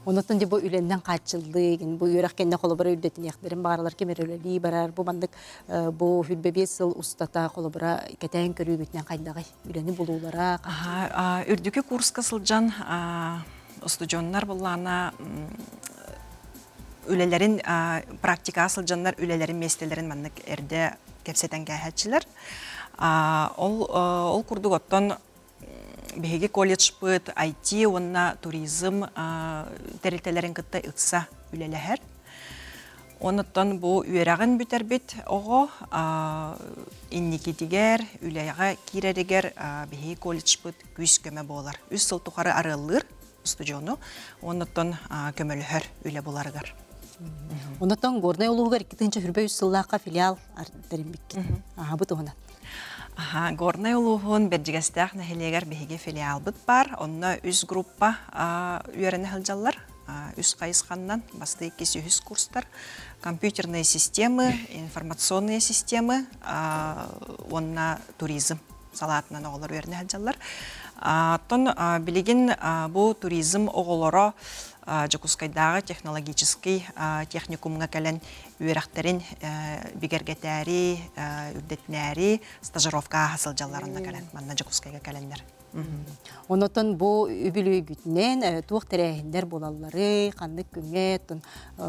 Онотон дьэ бу үлэннэн хааччыллыы, бу үөрэх кэннэ холобура үрдэтиниэхтэрин баҕаралар ким эрэ үлэлии барар, бу маннык бу 25 сыл устата холобура кэтээн көрүүгүтүнэн хайдаҕый үлэни булуулара? Үрдүкү курска сылдьан устудьуоннар буллаана үлэлэрин практикаҕа сылдьаннар үлэлэрин миэстэлэрин маннык эрдэ кэпсэтэн кээһээччилэр. Ол ол курдук оттон биһиги колледжпыт IT уонна туризм тэрилтэлэрин кытта ыкса үлэлэһэр. Онуттан бу үөрэҕин бүтэрбит оҕо инникитигэр, үлэҕэ киирэригэр биһиги колледжпыт күүс-көмө буолар. Үс сыл тухары арыаллыыр устудьуону, онуттан көмөлөһөр үлэ буларыгар. Онотон Горнай улууһугар 2023 сыллаахха филиал тэриммиккит. Аха, бу туһунан. Аха, Горнай улууһун Бэрдьигэстээх нэһилиэгэр биһиги филиалбыт баар. Онно үс группа үөрэнэ сылдьаллар. Үс хайысханнан, бастыы иккис үһүс курстар. Компьютерные системы, информационные системы уонна туризм салаатынан оҕолор үөрэнэ сылдьаллар. Оттон билигин бу туризм оҕолоро Дьокуускайдааҕы технологическай техникумҥа кэлэн үөрэхтэрин бигэргэтээри, үрдэтинээри стажировка ааһа сылдьаллар онно кэлэн, манна Дьокуускайга кэлэннэр. Онотон бу үбүлүөйгүтүнэн туох тэрээһиннэр буолалларый, ханнык күҥҥэ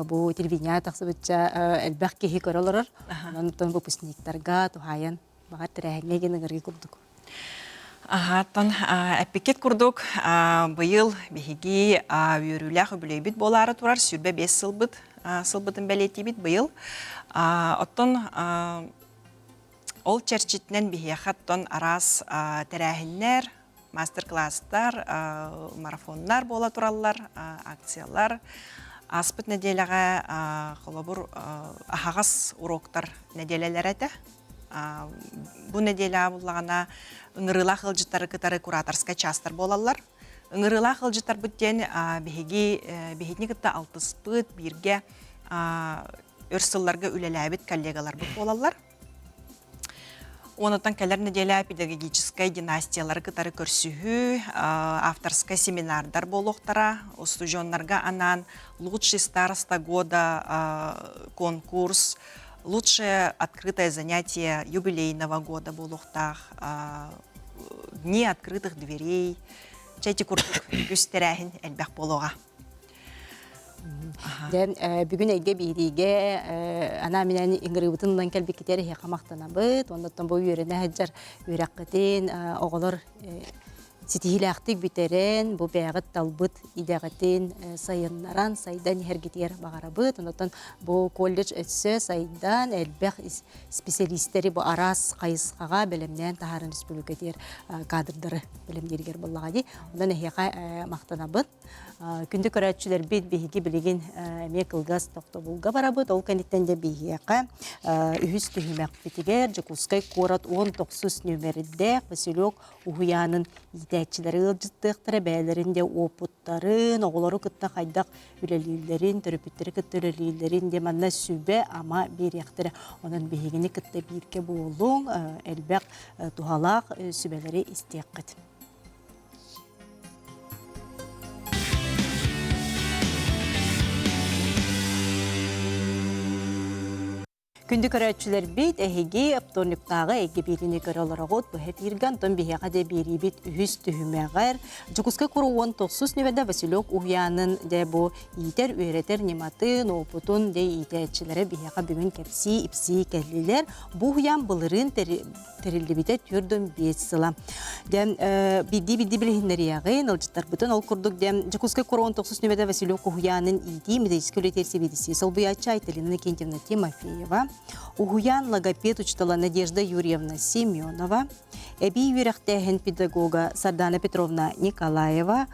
бу телевидение тахсыбычча элбэх киһи көрө олорор. Онон выпускниктарга туһаайан баҕар тэрээһиҥҥэ гин ыҥырыы курдук. Аһааттан эппиккит курдук быйыл биһиги үөрүүлээх үбүлүөйбүт буолаары турар 25 сылбыт сылбытын бэлиэтиибит быйыл. Оттон ол чэрчитинэн биһиэхэ оттон араас тэрээһиннэр, мастер-класстар, марафоннар буола тураллар, акциялар. Ааспыт нэдиэлэҕэ холобур аһаҕас уроктар нэдиэлэлэрэ этэ. Бу нэдиэлэҕэ буллаҕына ыҥырыылаах ыалдьыттары кытары кураторскай чаастар буолаллар. Ыҥырыылаах ыалдьыттарбыт диэн биһиги биһигини кытта алтыспыт, бииргэ өр сылларга үлэлээбит коллегаларбыт буолаллар. Онтон кэлэр нэдиэлэ педагогическай династиялары кытары көрсүһүү, авторскай семинардар буолуохтара. Устудьуоннарга анаан «Лучший староста года» конкурс, «Лучшее открытое занятие юбилейного года» буолуохтаах, «Дни открытых дверей», чэ ити курдук үгүс тэрээһин элбэх буолуоҕа. Дьэ, бүгүн эйгэ биириигэ анаан-минээн ыҥырыыбытын ылан кэлбиккитигэр эһиэхэ махтанабыт. Оннуттан бу үөрэнэ сылдьар үөрэххитин оҕолор ситиһиилээхтик бүтэрэн, бу бэйэҕит талбыт идэҕитин сайыннаран, сайдан иһэргитигэр баҕарабыт. Оннуттан бу колледж өссө сайдан, элбэх специалистэри бу араас хайысхаҕа бэлэмнээн таһааран республикатыгар кадрдары бэлэмнииригэр буоллаҕа дии. Онон эһиэхэ махтанабын. Күндү көрөөччүлэрбит биһиги билигин эмиэ кылгас тохтобулга барабыт. Ол кэнниттэн дьэ биһиэхэ үһүс түһүмэхпитигэр Дьокуускай куорат 19 нүөмэрдээх Василек уһуйаанын иитээччилэри ыалдьыттыахтара, бэйэлэрин дьэ уопуттарын, оҕолору кытта хайдах үлэлииллэрин, төрөппүттэри кытта үлэлииллэрин дьэ манна сүбэ-ама биэриэхтэрэ. Онон биһигини кытта бииргэ буолуҥ, элбэх туһалаах сүбэлэри истиэххит. Күндү көрөөччүлэрбит, эһиги оптуорньуктааҕы эйгэ биэриини көрө олороҕут. Бу эфиргэ Антон биһиэхэ дьэ биэриибит үһүс түһүмэҕэр Дьокуускай куорат 19 нүөмэрдэ Василек уһуйаанын дьэ бу иитэр, үөрэтэр ньыматын, уопутун дьэ иитээччилэрэ биһиэхэ бүгүн кэпсии-ипсии кэллилэр. Бу уһуйаан былырыын тэриллибитэ 45 сыла. Дьэ биирдии-биирдии билиһиннэриэҕин, ыалдьыттарбытын ол курдук дьэ Дьокуускай куорат 19 нүөмэрдэ Василек уһуйаанын иитии методическай үлэтигэр сэбиэдиссэй солбуйааччы Айталина Иннокентьевна Тимофеева, уһуйаан логопед учуутала Надежда Юрьевна Семенова, эбии үөрэхтээһин педагога Сардана Петровна Николаева,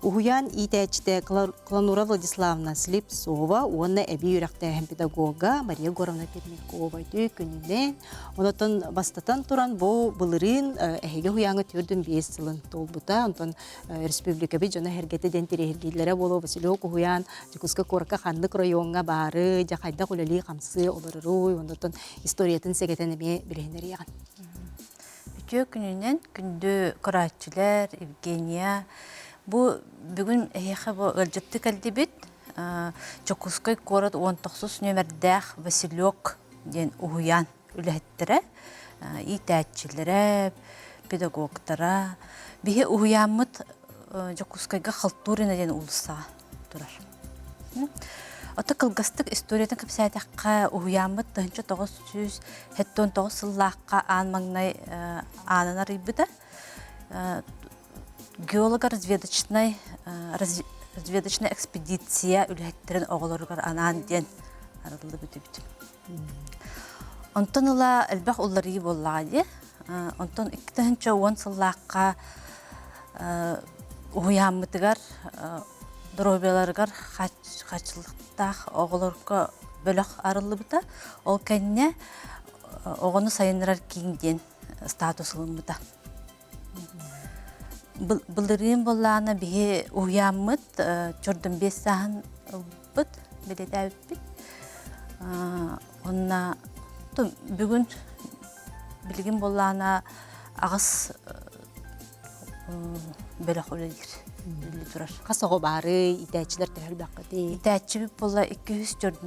уһуйаан иитээччитэ Кланура Владиславовна Слепцова уонна эбии үөрэхтээһин педагога Мария Егоровна Пермякова үтүө күнүнэн. Онотон бастатан туран бу былырыын эһиги уһуйааҥҥа 45 сылын туолбута. Онтон республикабыт дьоно-сэргэтэ диэн тириэһиргииллэрэ буолуо Василек уһуйаан Дьокуускай куоракка ханнык райоҥҥа баары, дьэ хайдах үлэлии-хамсыы олороруй, онтон историятын сэгэтэн эмиэ билиһиннэриэҕин. Үтүө күнүнэн күндү көрөөччүлэр, Евгения. Бу бүгүн эһиэхэ бу ыалдьытты кэлдибит. Дьокуускай куорат 19 нүөмэрдээх Василек диэн уһуйаан үлэһиттэрэ, иитээччилэрэ, педагогтара. Биһи уһуйааммыт Дьокуускайга Халтурина диэн уулуссаҕа турар. Ото кылгастык историятын кэпсээтэххэ, уһуйааммыт 1979 сыллаахха аан маҥнай аанын арыйбыта. Геолого-разведочнай разведочнай экспедиция үлэһиттэрин оҕолоругар анаан диэн арыллыбыт эбит. Онтон ыла элбэх уларыйыы буоллаҕа дии. Онтон 2010 сыллаахха уһуйааммытыгар доруобуйаларыгар хааччылыктаах оҕолорго бөлөх арыллыбыта. Ол кэннэ оҕону сайыннарар киин диэн статус ылыммыта. Былырыын буоллаҕына биһи уһуйааммыт чордун биэс сааһын ылбыт, бэлиэтээбиппит. Уонна бүгүн билигин буоллаҕына аҕыс бөлөх үлэлиир, үлэлии турар. Хас оҕо баарый, иитээччилэр төһө элбэххитий? Иитээччибит буолла 204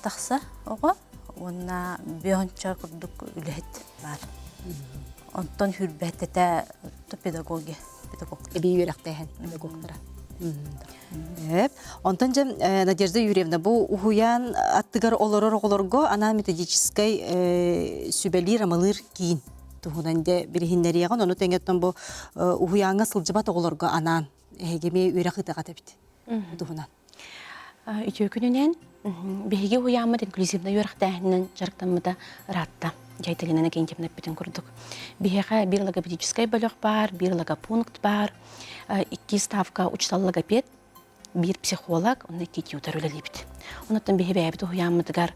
тахса оҕо уонна биэһонча курдук үлэһит баар. Онтон хүрбэттэтэ педагоги, педагог. Эбии үөрэхтээһин педагогтара. Онтон дьэ Надежда Юрьевна бу уһуйаан аттыгар олорор оҕолорго анаан методическай сүбэлиир-амалыыр киин туһунан дьэ билиһиннэриэҕин, ону тэҥэ бу уһуйааҥҥа сылдьыбат оҕолорго анаан эһиги эмиэ үөрэх ыытаҕат эбит туһунан. Үтүө күнүнэн биһиги уһуйааммыт инклюзивнай үөрэхтээһининэн дьарыктаммыта ыраатта. Дьайталина Иннокентьевна эппитин курдук. Биһиэхэ биир логопедическай бөлөх баар, биир логопункт баар, икки ставка учуутал логопед, биир психолог, онно икки тьютор үлэлиибит. Онуттан биһи бэйэбит уһуйааммытыгар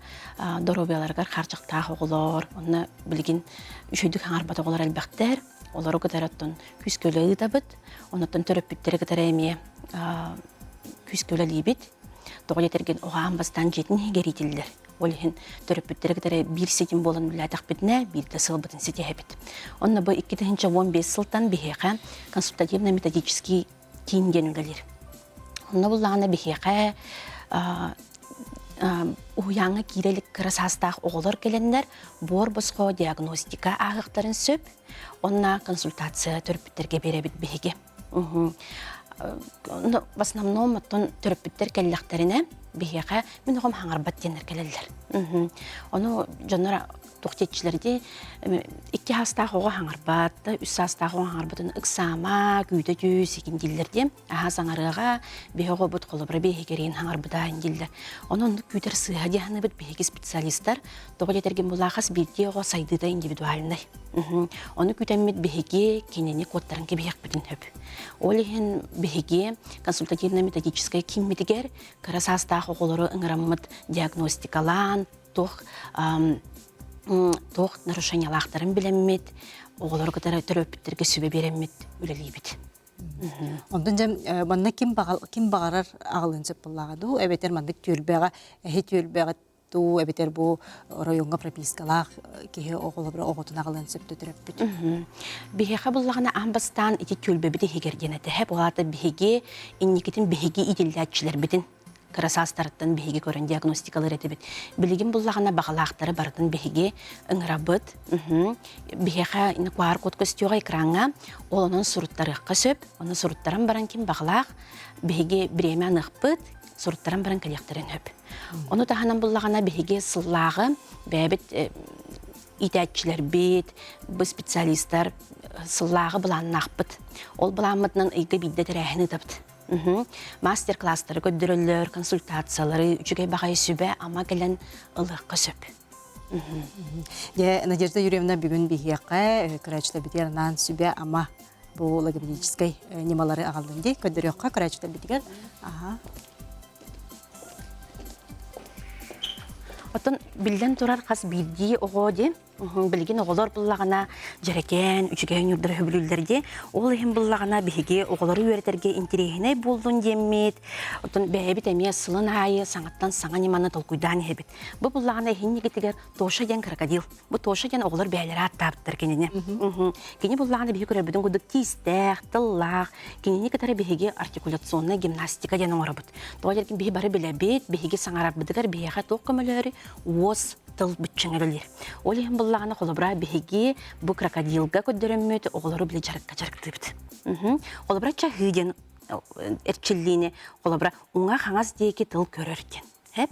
доруобуйаларыгар хаарчахтаах оҕолор, онно билигин үчүгэйдик хаҥарбат оҕолор элбэхтэр. Олору кытары оттон күүскэ үлэ ыытабыт. Онуттан төрөппүттэри кытары эмиэ күүскэ үлэлиибит. Тоҕо диэтэргин оҕо бастаан дьиэтин иһигэр иитиллэр. Ол иһин төрөппүттэри кытары биир ситим буолан үлэлээтэхпитинэ, биирдэ сылбытын ситиһэбит. Онно бу 2015 сылтан биһиэхэ консультативно-методический киин диэн үлэлиир. Онно буллаҕына биһиэхэ уһуйааҥҥа киирэ илик кыра саастаах оҕолор кэлэннэр буор босхо диагностика ааһыахтарын сөп. Онно консультация төрөппүттэргэ биэрэбит биһиги. В основном оттон төрөппүттэр кэллэхтэринэ биһиэхэ мин оҕом хаҥарбат диэннэр кэлэллэр. Ону дьоннор туох диэччилэр дии икки саастаах оҕо хаҥарбат, үс саастаах оҕо хаҥарбатын ыксаама, күүтэ түс икин дииллэр диэн. Аһаа саҥарыаҕа, биһи оҕобут холобура биэһигэрин хаҥарбыта дииллэр. Ону оннук күүтэр сыыһа дии саныыбыт биһиги специалистар. Тоҕо диэтэргин булаахас биирдии оҕо сайдыыта индивидуальнай. Ону күүтэммит биһиги кинини куоттаран кэбиһиэхпитин сөп. Ол иһин биһиги консультативно-методическай кииммитигэр кыра саастаах оҕолору ыҥыраммыт диагностикалаан, туох туох нарушениялаахтарын билэммит, оҕолору кытары төрөппүттэргэ сүбэ биэрэммит үлэлиибит. Онтон дьэ манна ким ким баҕарар аҕалыан сөп буоллаҕа дуу, эбэтэр маннык түөлбэҕэ эһи түөлбэҕит дуу, эбэтэр бу оройуоҥҥа пропискалаах киһи оҕолоро оҕотун аҕалыан сөп төрөппүт. Биһиэхэ буллаҕына аан бастаан ити түөлбэбит иһигэр диэн этэ. Ол аата биһиги инникитин биһиги иитиллээччилэрбитин. Кыра саастарыттан биһиги көрөн диагностикалыыр этибит. Билигин буллаҕына баҕалаахтары барытын биһиги ыҥырабыт. Биһиэхэ QR-код көстүөҕэ экраҥҥа, ол онон суруттарыахха сөп. Ону суруттаран баран ким баҕалаах биһиги бириэмэ аныахпыт, суруттаран баран кэлиэхтэрин сөп. Ону таһынан буллаҕына биһиги сыллааҕы бэйэбит иитээччилэрбит, бу специалистар сыллааҕы былааннаахпыт. Ол былааммытынан ыйга биирдэ тэрээһин ыытабыт. Мастер-класстары көрдөрөллөр, консультациялары, үчүгэй баҕайы сүбэ-ама кэлэн ылыахха сөп. Дьэ, Надежда Юрьевна бүгүн биһиэхэ көрөөччүлэрбитигэр анаан сүбэ-ама бу логопедическай ньымалары аҕаллын дии. Көрдөрүөххэ көрөөччүлэрбитигэр. Аха. Оттон биллэн турар хас биирдии оҕо дии Билигин оҕолор буллаҕына дьэрэкээн, үчүгэй ньурдары сөбүлүүллэр дии. Ол иһин буллаҕына биһиги оҕолору үөрэтэргэ интэриэһинэй буоллун диэммит, оттон бэйэбит эмиэ сылын аайы саҥаттан саҥа ньыманы толкуйдаан иһэбит. Бу буллаҕына иһин-нигитигэр Тоша диэн крокодил. Бу Тоша диэн оҕолор бэйэлэрэ ааттаабыттар кинини. Кини буллаҕына биһиги көрөрбүтүн курдук тиистээх, тыллаах. Кинини кытары биһиги артикуляционнай гимнастика диэн оҥоробут. Тоҕо диэн биһи бары билэбит, биһиги саҥарарбытыгар биһиэхэ туох көмөлөөрү уос тыл быччыҥ үлэлиир. Ол иһин буллаҕына холобура биһиги бу крокодилга көрдөрөммүт оҕолору били дьарыкка дьарыктыыбыт. Холобура чаһыы диэн эрчиллиини холобура уҥа-хаҥас диэки тыл көрөр диэн. Хэп?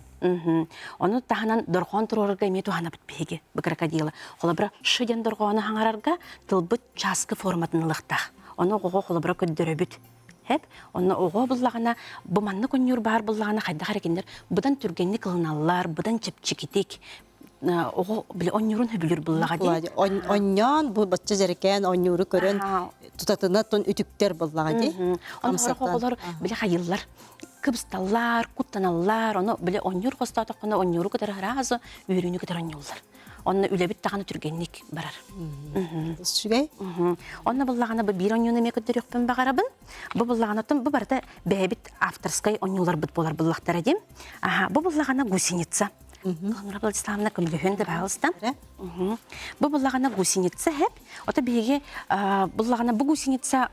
Ону таһынан дорҕоон туруорарга эмиэ туһанабыт биһиги бу крокодилы. Холобура ш диэн дорҕоону хаҥарарга тылбыт чааскы форматын ылыахтаах. Ону оҕоҕо холобура көрдөрөбүт. Хэп? Онно оҕо буллаҕына бу маннык онньуур баар буллаҕына хайдах эрэ кинилэр быдан түргэнник ылыналлар, быдан чэпчэкитик оҕо били онньуурун сөбүлүүр буллаҕа дии. Онньоон бу бачча дьэрэкээн онньууру көрөн тутатына тон үтүктэр буллаҕа дии. Ону сорох оҕолор били хайыллар кыбысталлар, куттаналлар, ону били онньуур хостоотоххуна онньууру кытары сразу үөрүүнү кытары онньууллар. Онно үлэбит даҕаны түргэнник барар. Үчүгэй. Онно буллаҕына бу биир онньууну эмиэ көрдөрүөхпүн баҕарабын. Бу буллаҕына бу барыта бэйэбит авторскай онньууларбыт буолар буллахтара диим. Аха, бу буллаҕына гусеница. Нура Владиславовна көмөлөһүөн да баҕалыста. Бу буллаҕына гусеница хэп. Ото биһиги буллаҕына бу гусеница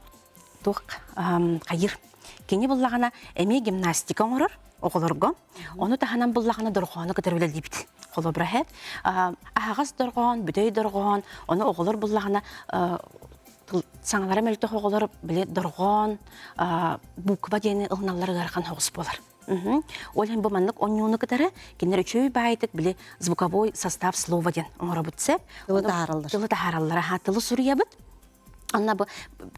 туох хайыр. Кини буллаҕына эмиэ гимнастика оҥорор оҕолорго. Ону таһынан буллаҕына дорҕоону кытары үлэлиибит. Холобура хэт аһаҕас дорҕоон, бүтэй дорҕоон, ону оҕолор буллаҕына саҥалара мөлтөх оҕолор били дорҕоон буква диэни ылыналлар ыарахан соҕус буолар. Ол иһин бу маннык онньууну кытары кинилэр үчүгэй баайытык били звуковой состав слова диэн оҥоробут сөп. Тылы таһаараллар. Тылы таһаараллар. Аха, тылы суруйабыт. Анна бу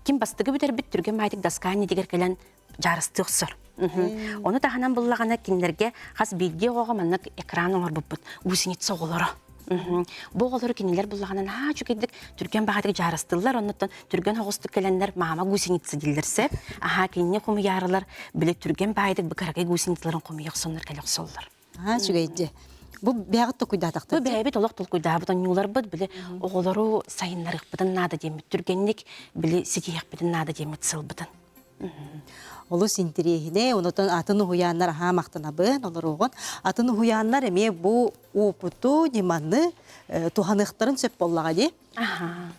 ким бастыгы бүтэрбит түргэн баайытык доска иннигэр кэлэн дьаарыстыы охсор. Ону таһынан буллаҕына кинилэргэ хас биирдии оҕоҕо маннык экран оҥорбуппут гусеница оҕолоро. Бу оҕолору кинилэр буллаҕына наһаа үчүгэйдик түргэн баҕатык дьаарыстыыллар, оннуттан түргэн оҕустук кэлэннэр маама гусеница дииллэр сөп. Аһаа кинини хомуйаарылар били түргэн баайдык бу кыракый гусеницаларын хомуйа охсоннор кэлэ охсоллор. Аа үчүгэйди. Бу бэйэҕит толкуйдаатахтар. Бу бэйэбит олох толкуйдаабыт онньууларбыт били оҕолору сайыннарыахпытын наада диэммит түргэнник били ситиһиэхпитин наада диэммит сылбытын. Олус интэриэһинэй, онотон атын уһуйааннар аһаа махтанабын олоруоҕун. Атын уһуйааннар эмиэ бу опыту, ньыманы туһаныахтарын сөп буоллаҕа дии. Аха.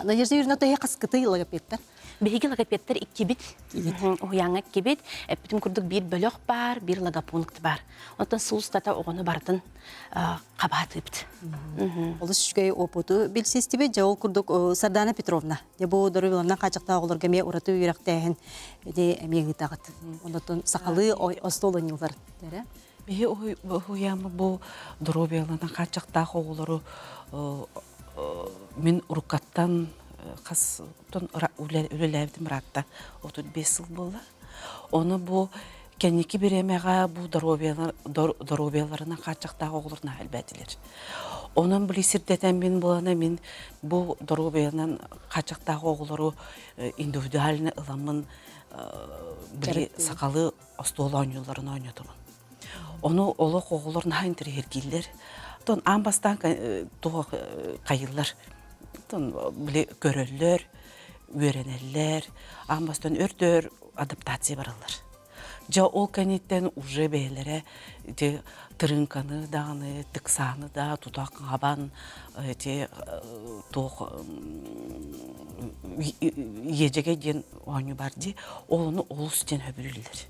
Надежда Юрьевна, төһө хаскытый логопедтар? Биһиги логопедтар иккибит. Уһуйааҥҥа иккибит. Эппитим курдук биир бөлөх баар, биир логопункт баар. Онтон сыл устата оҕону барытын хабаатыыбыт. Олус үчүгэй опыту билсистибит. Дьэ ол курдук Сардана Петровна, дьэ бу доруобуйаларынан хааччахтаах оҕолорго эмиэ ураты үөрэхтээһин эмиэ ыытаҕыт. Онтон сахалыы остуол оонньуулар. Биһи уһуйааммы бу доруобуйаларынан хааччахтаах оҕолору мин уруккаттан хас үлэлээбитим ыраатта 35 сыл буолла. Ону бу кэнники бириэмэҕэ бу доруобуйаларынан хааччахтаах оҕолор наһаа элбээтилэр. Онон били сирдэтэн мин буолана мин бу доруобуйанан хааччахтаах оҕолору индивидуально ыламмын били сахалыы остуол оонньууларын оонньотобун. Ону олох оҕолор наһаа интэриэһиргииллэр. Оттон аан бастаан туох хайыыллар. Оттон били көрөллөр, үөрэнэллэр. Аан бастаан өр-дөр адаптация бараллар. Дьэ ол кэнниттэн уже бэйэлэрэ ити тырыыҥканы даҕаны, тыксааны да тута хабан ити туох иэдьэгэй диэн оонньуу бар дии. Ол ону олус диэн сөбүлүүллэр.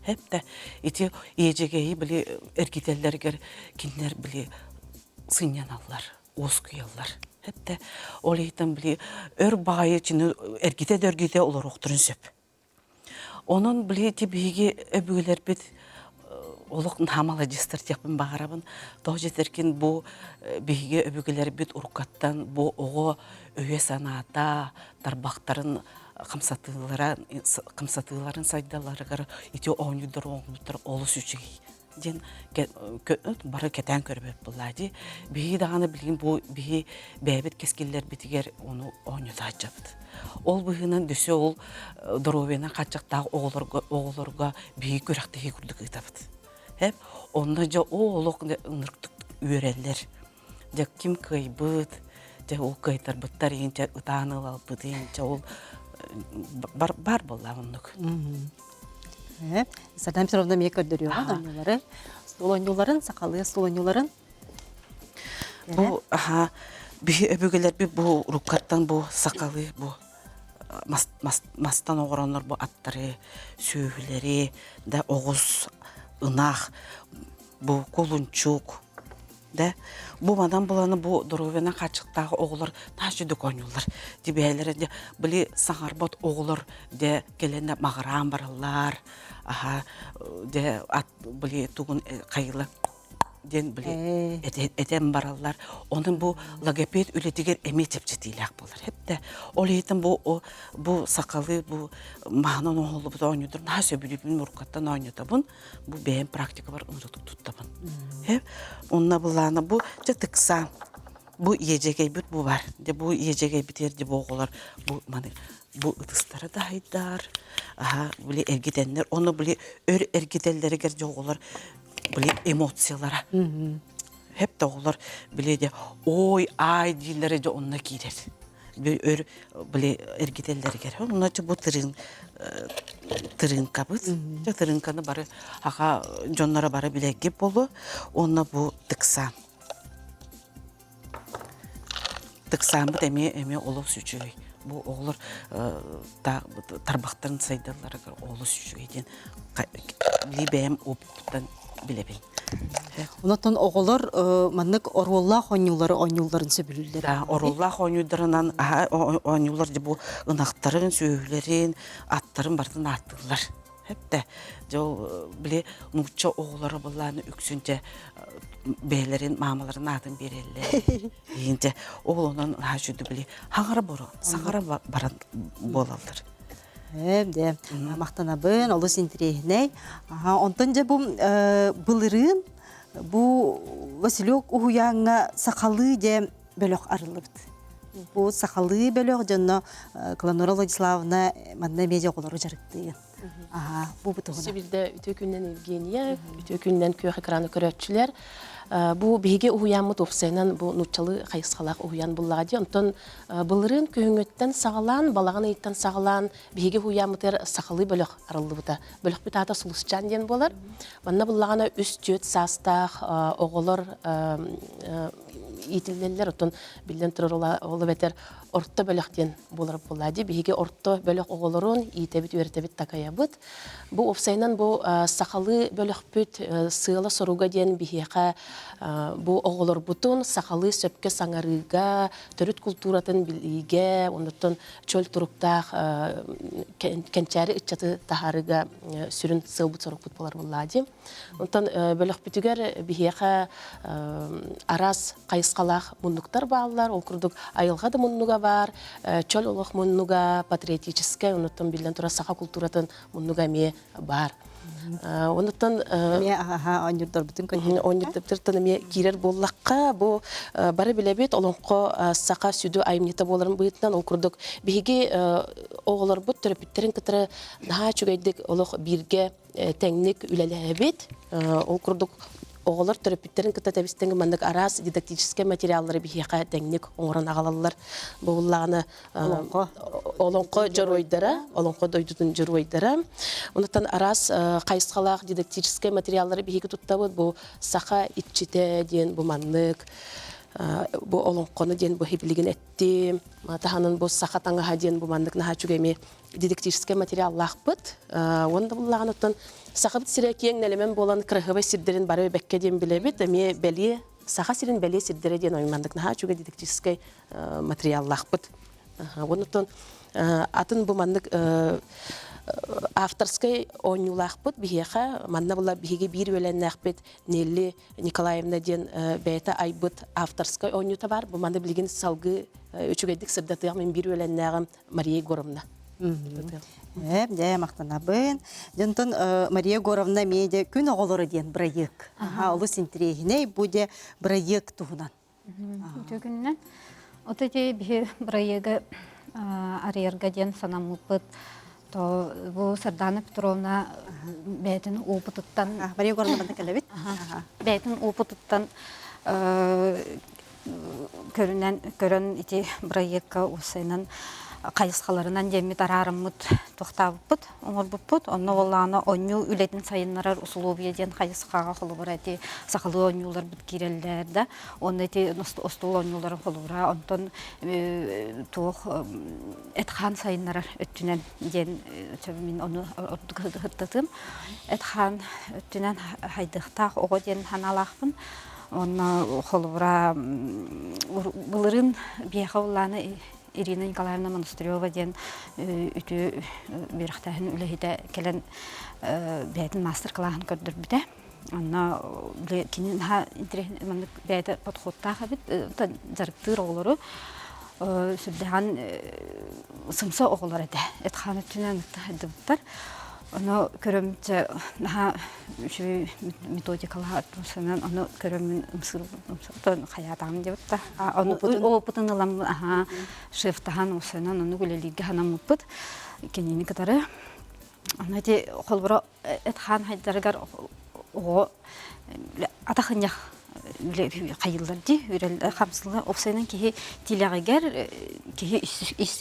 Хэптэ ити иэдьэгэйи били эргитэллэригэр кинилэр били сынньаналлар, уоскуйаллар. Хэптэ ол иһитэн били өр баҕайы чини эргитэ да эргитэ олоруохтарын сөп. Онон били ити биһиги өбүгэлэрбит олох наһаа маладьыастар диэхпин баҕарабын. Тоҕо дьэтэркин бу биһиги өбүгэлэрбит уруккаттан бу оҕо өйө-санаата, тарбахтарын хамсатыылара хамсатыыларын сайдалларыгар ити оонньуурдар оҥорбуттар олус үчүгэй диэн бары кэтээн көрбөт буоллаа дии. Биһиги даҕаны билигин бу биһи бэйэбит кэскиллэрбитигэр ону оонньотооччубут. Ол быһыынан дөссө ол доруобуйанан хааччахтаах оҕолорго оҕолорго биһиги күрэхтэһии курдук ыытабыт. Эп онно дьэ ол олох ынырыктык үөрэллэр. Дьэ ким кыайбыт, дьэ ол кыайтарбыттар иһин дьэ ытаан ылалбыт иһин дьэ ол бар, бар буолла оннук. Сардаана Петровна эмиэ көрдөрүөҕүн оонньуулары. Суол оонньууларын, сахалыы суол оонньууларын. Бу аха биһи өбүгэлэрбит бу уруккаттан бу сахалыы бу мас, мас, мастан оҥороннор бу аттары, сүөһүлэри, да оҕус, ынах, бу кулунчук, да бу манан буланы бу доруобуйанан хааччахтаах оҕолор наһаа үчүгэй оонньууллар тибээлэрэ дьэ били саҥарбат оҕолор дьэ кэлэн маҕыраан бараллар аха дьэ ат били тугун хайыла диэн били этэн бараллар онон бу логопед үлэтигэр эмиэ чэпчэтиилээх буолар хэптэ ол иһитин бу бу сахалыы бу маһынан оҥоһуллубут оонньуулар наһаа сөбүлүүбүн муркаттан оонньотобун бу бэйэм практикабар ынырытык туттабын. Онно былаана бу дьэ тыксаан бу иэдьэгэйбит бу бар. Дьэ бу иэдьэгэйбитигэр дьэ бу оҕолор бу маны бу ытыстара да хайдар, аха били эргитэннэр, ону били өр эргитэллэригэр дьэ оҕолор били эмоциялара. Хеп да оҕолор били дьэ ой аай дииллэрэ дьэ онно киирэр. Өр били эргитэллэригэр. Онно бу тырыын тырыынкабыт. Дьэ тырыынканы бары аха дьонноро бары билэргит буолуо. Уонна бу тыксаан. Тыксааммыт эмиэ эмиэ олус үчүгэй. Бу оҕолор тарбахтарын сайдалларыгар олус үчүгэй диэн били бэйэм опыттан билэбин. Онтон оҕолор маннык оруоллаах оонньуулары оонньуулларын сөбүлүүллэр. Оруоллаах оонньууларынан оонньуулар бу ынахтарын, сүөһүлэрин, аттарын барытын ааттыыллар. Хэптэ дьэ ол били нуучча оҕолоро былааны үксүн дьэ бэйэлэрин маамаларын аатын биэрэллэр. Иин дьэ ол онон наһаа үчүгэй били хаҥара боро саҥара баран буолаллар. Дэ махтанабын, олус интириэһинэй. Онтон дьэ бу былырыын бу Василек уһуйааҥҥа сахалыы дьэ бөлөх арыллыбыт. Бу сахалыы бөлөх дьонно Кланора Владиславовна манна эмиэ оҕолору дьарыктыыр. Аха, бу бутуһуна. Сибилдэ үтүө күннэн Евгения, үтүө күннэн күөх экраны көрөөччүлэр. Бу биһиги уһуйааммыт уопсайынан бу нууччалыы хайысхалаах уһуйаан буллаҕа дии. Онтон былырыын күһүҥҥүттэн саҕалаан, балаҕан ыйыттан саҕалаан биһиги уһуйааммытыгар сахалыы бөлөх арыллыбыта. Бөлөхпүт аата Сулусчаан диэн буолар. Манна буллаҕына үс-түөрт саастаах оҕолор иитиллэллэр. Оттон биллэн турар ол эбэтэр орто бөлөх диэн буолар буоллаа дии. Биһиги орто бөлөх оҕолорун иитэбит, үөрэтэбит, такайабыт. Бу уопсайынан бу сахалыы бөлөхпүт сыала-соруга диэн биһиэхэ бу оҕолорбутун сахалыы сөпкө саҥарыыга, төрүт култууратын билиигэ, оннуттан чөл туруктаах кэнчээри ыччаты таһаарыыга сүрүн сыалбыт-сорукпут буолар буоллаа дии. Онтон бөлөхпүтүгэр биһиэхэ араас хайысхалаах муннуктар бааллар. Ол курдук айылҕа да муннуга баар, чөл олох муннуга, патриотическай, онуттан биллэн турар саха култууратын муннуга эмиэ баар. Онуттан эмиэ аха оонньуурдарбытын оонньуурдарбытын эмиэ киирэр буоллахха, бу бары билэбит олоҥхо саха сүдү айымньыта буоларын быһыытынан ол курдук биһиги оҕолорбут төрөппүттэрин кытары наһаа үчүгэйдик олох бииргэ тэҥник үлэлээбит. Ол курдук оҕолор төрөппүттэрин кытта тэбистэн маннык араас дидактическай материаллары биһиэхэ тэҥник оҥорон аҕалаллар. Буоллаҕына олоҥхо дьоруойдара, олоҥхо дойдутун дьоруойдара. Онуттан араас хайысхалаах дидактическай материаллары биһиги туттабыт. Бу саха иччитэ диэн бу маннык бу олоҥхону диэн бу билигин эттим. Таһынан бу саха таҥаһа диэн бу маннык наһаа үчүгэй дидактическай материаллаахпыт. Уонна буллаҕын оттон Сахабыт сирэ киэҥ нэлэмэн буолан кыраһыабай сирдэрин бары бэккэ диэн билэбит. Эмиэ бэлиэ Саха сирин бэлиэ сирдэрэ диэн оймандык наһаа үчүгэй дидактическай материаллаахпыт. Оннуттан атын бу маннык авторскай оонньуулаахпыт биһиэхэ манна була биһиги биир үөлэннээхпит Нелли Николаевна диэн бэйэтэ айбыт авторскай оонньуута бар. Бу маны билигин салгыы үчүгэйдик сырдатыах мин биир үөлэннээҕим Мария Егоровна. Ээ, дьэ, махтанабын. Дьонтон Мария Егоровна эмиэ дьэ күн оҕолоро диэн бырайыак. Аха, олус интэриэһинэй бу дьэ бырайыак туһунан. Үтүө күнүнэн. Ото ити биһи бырайыагы арыйарга диэн санаммыппыт. То бу Сардана Петровна бэйэтин опытыттан Мария Егоровна манна кэлэбит. Бэйэтин опытыттан көрүнэн көрөн ити бырайыакка уопсайынан хайысхаларынан диэммит араарыммыт туохтаабыппыт оҥорбуппут онно буоллаҕына оонньуу үлэтин сайыннарар усулуобуйа диэн хайысхаҕа холобура ити сахалыы оонньууларбыт киирэллэр да уонна ити остуол оонньууларын холобура онтон туох эт-хаан сайыннарар өттүнэн диэн мин ону ордук ыһыктатым эт-хаан өттүнэн хайдыахтаах оҕо диэн санаалаахпын Онно холобура былырыын биһиэхэ улааны Ирина Николаевна Монастырева диэн үтүө үөрэхтээһин үлэһитэ кэлэн бэйэтин маастар-кылааһын көрдөрбүтэ. Онно кини наһаа интэриэһинэй маннык бэйэтэ подходтаах эбит дьарыктыыр оҕолору сүрдээҕин сымса оҕолор этэ. Эт-хаан өттүнэн сайдыбыттар. Ону көрөм дьэ наһаа үчүгэй методикалаах санаан ону көрөммүн ымсыырбытын хайаатаҕым диэбит да ону опытын ылам аһаа шефтаһан усанан ону үлэлииргэ санаммыппыт кинини кытары аны ити холборо эт-хаан хайдарыгар оҕо атах-ынньах хайыыллар дии үрэл хамсылла уопсайынан киһи тилэҕигэр киһи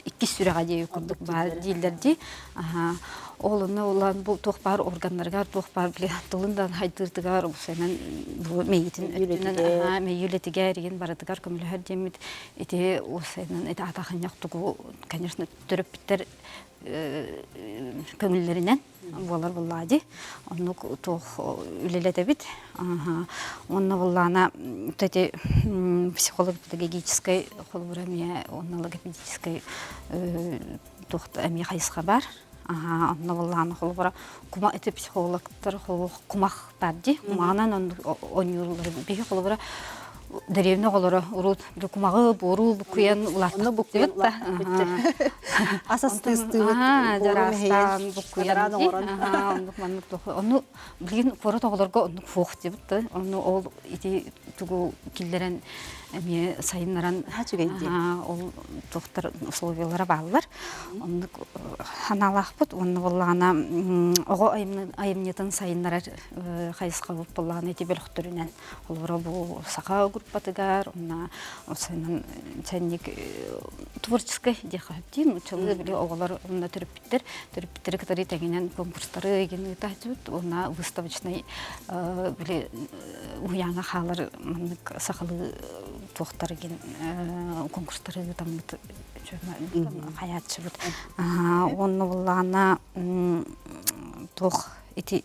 иккис сүрэҕэ диэби курдук баар дииллэр дии ол онно улаан бу туох баар органнарыгар туох баар били тылын да хайдыыртыгар уопсайынан бу мэйиитин өттүнэн мэйии үлэтигэр игин барытыгар көмөлөһөр диэммит ити уопсайынан ити атахынньах тугу конечно төрөппүттэр көҥүллэринэн буолар буоллаҕа дии. Оннук туох үлэлэтэбит. Уонна буоллаҕына ити психолого-педагогическай холобура эмиэ уонна логопедическай туох эмиэ хайысха баар. Онно буоллаҕына холобура кума ити психологтар кумах баар дии. Кумаҕынан оонньууллар. Биһи холобура дэриэбинэ оҕолоро урут кумаҕы буору буккуйан улааттахпыт да ас астыыстыыбыт дьараастаан буккуйан оннук маннык ону билигин куорат оҕолорго оннук суох диэбит да ону ол ити тугу киллэрэн эмиэ сайыннаран ол туохтар условиялара бааллар оннук санаалаахпыт уонна буоллаҕына оҕо айымньытын сайыннарар хайысхабыт буоллаҕына ити бөлөхтөрүнэн Холобура бу саха группатыгар уонна осынан сэнник творческий диэххэ сөптүүн нууччалыы били оҕолор уонна төрөппүттэр төрөппүттэри кытары тэҥинэн конкурстары игин ыытааччыбыт уонна выставочнай били уһуйааҥҥа хаалар маннык сахалыы туохтар игин конкурстары ыытаммыт хайааччыбыт уонна буоллаҕына туох ити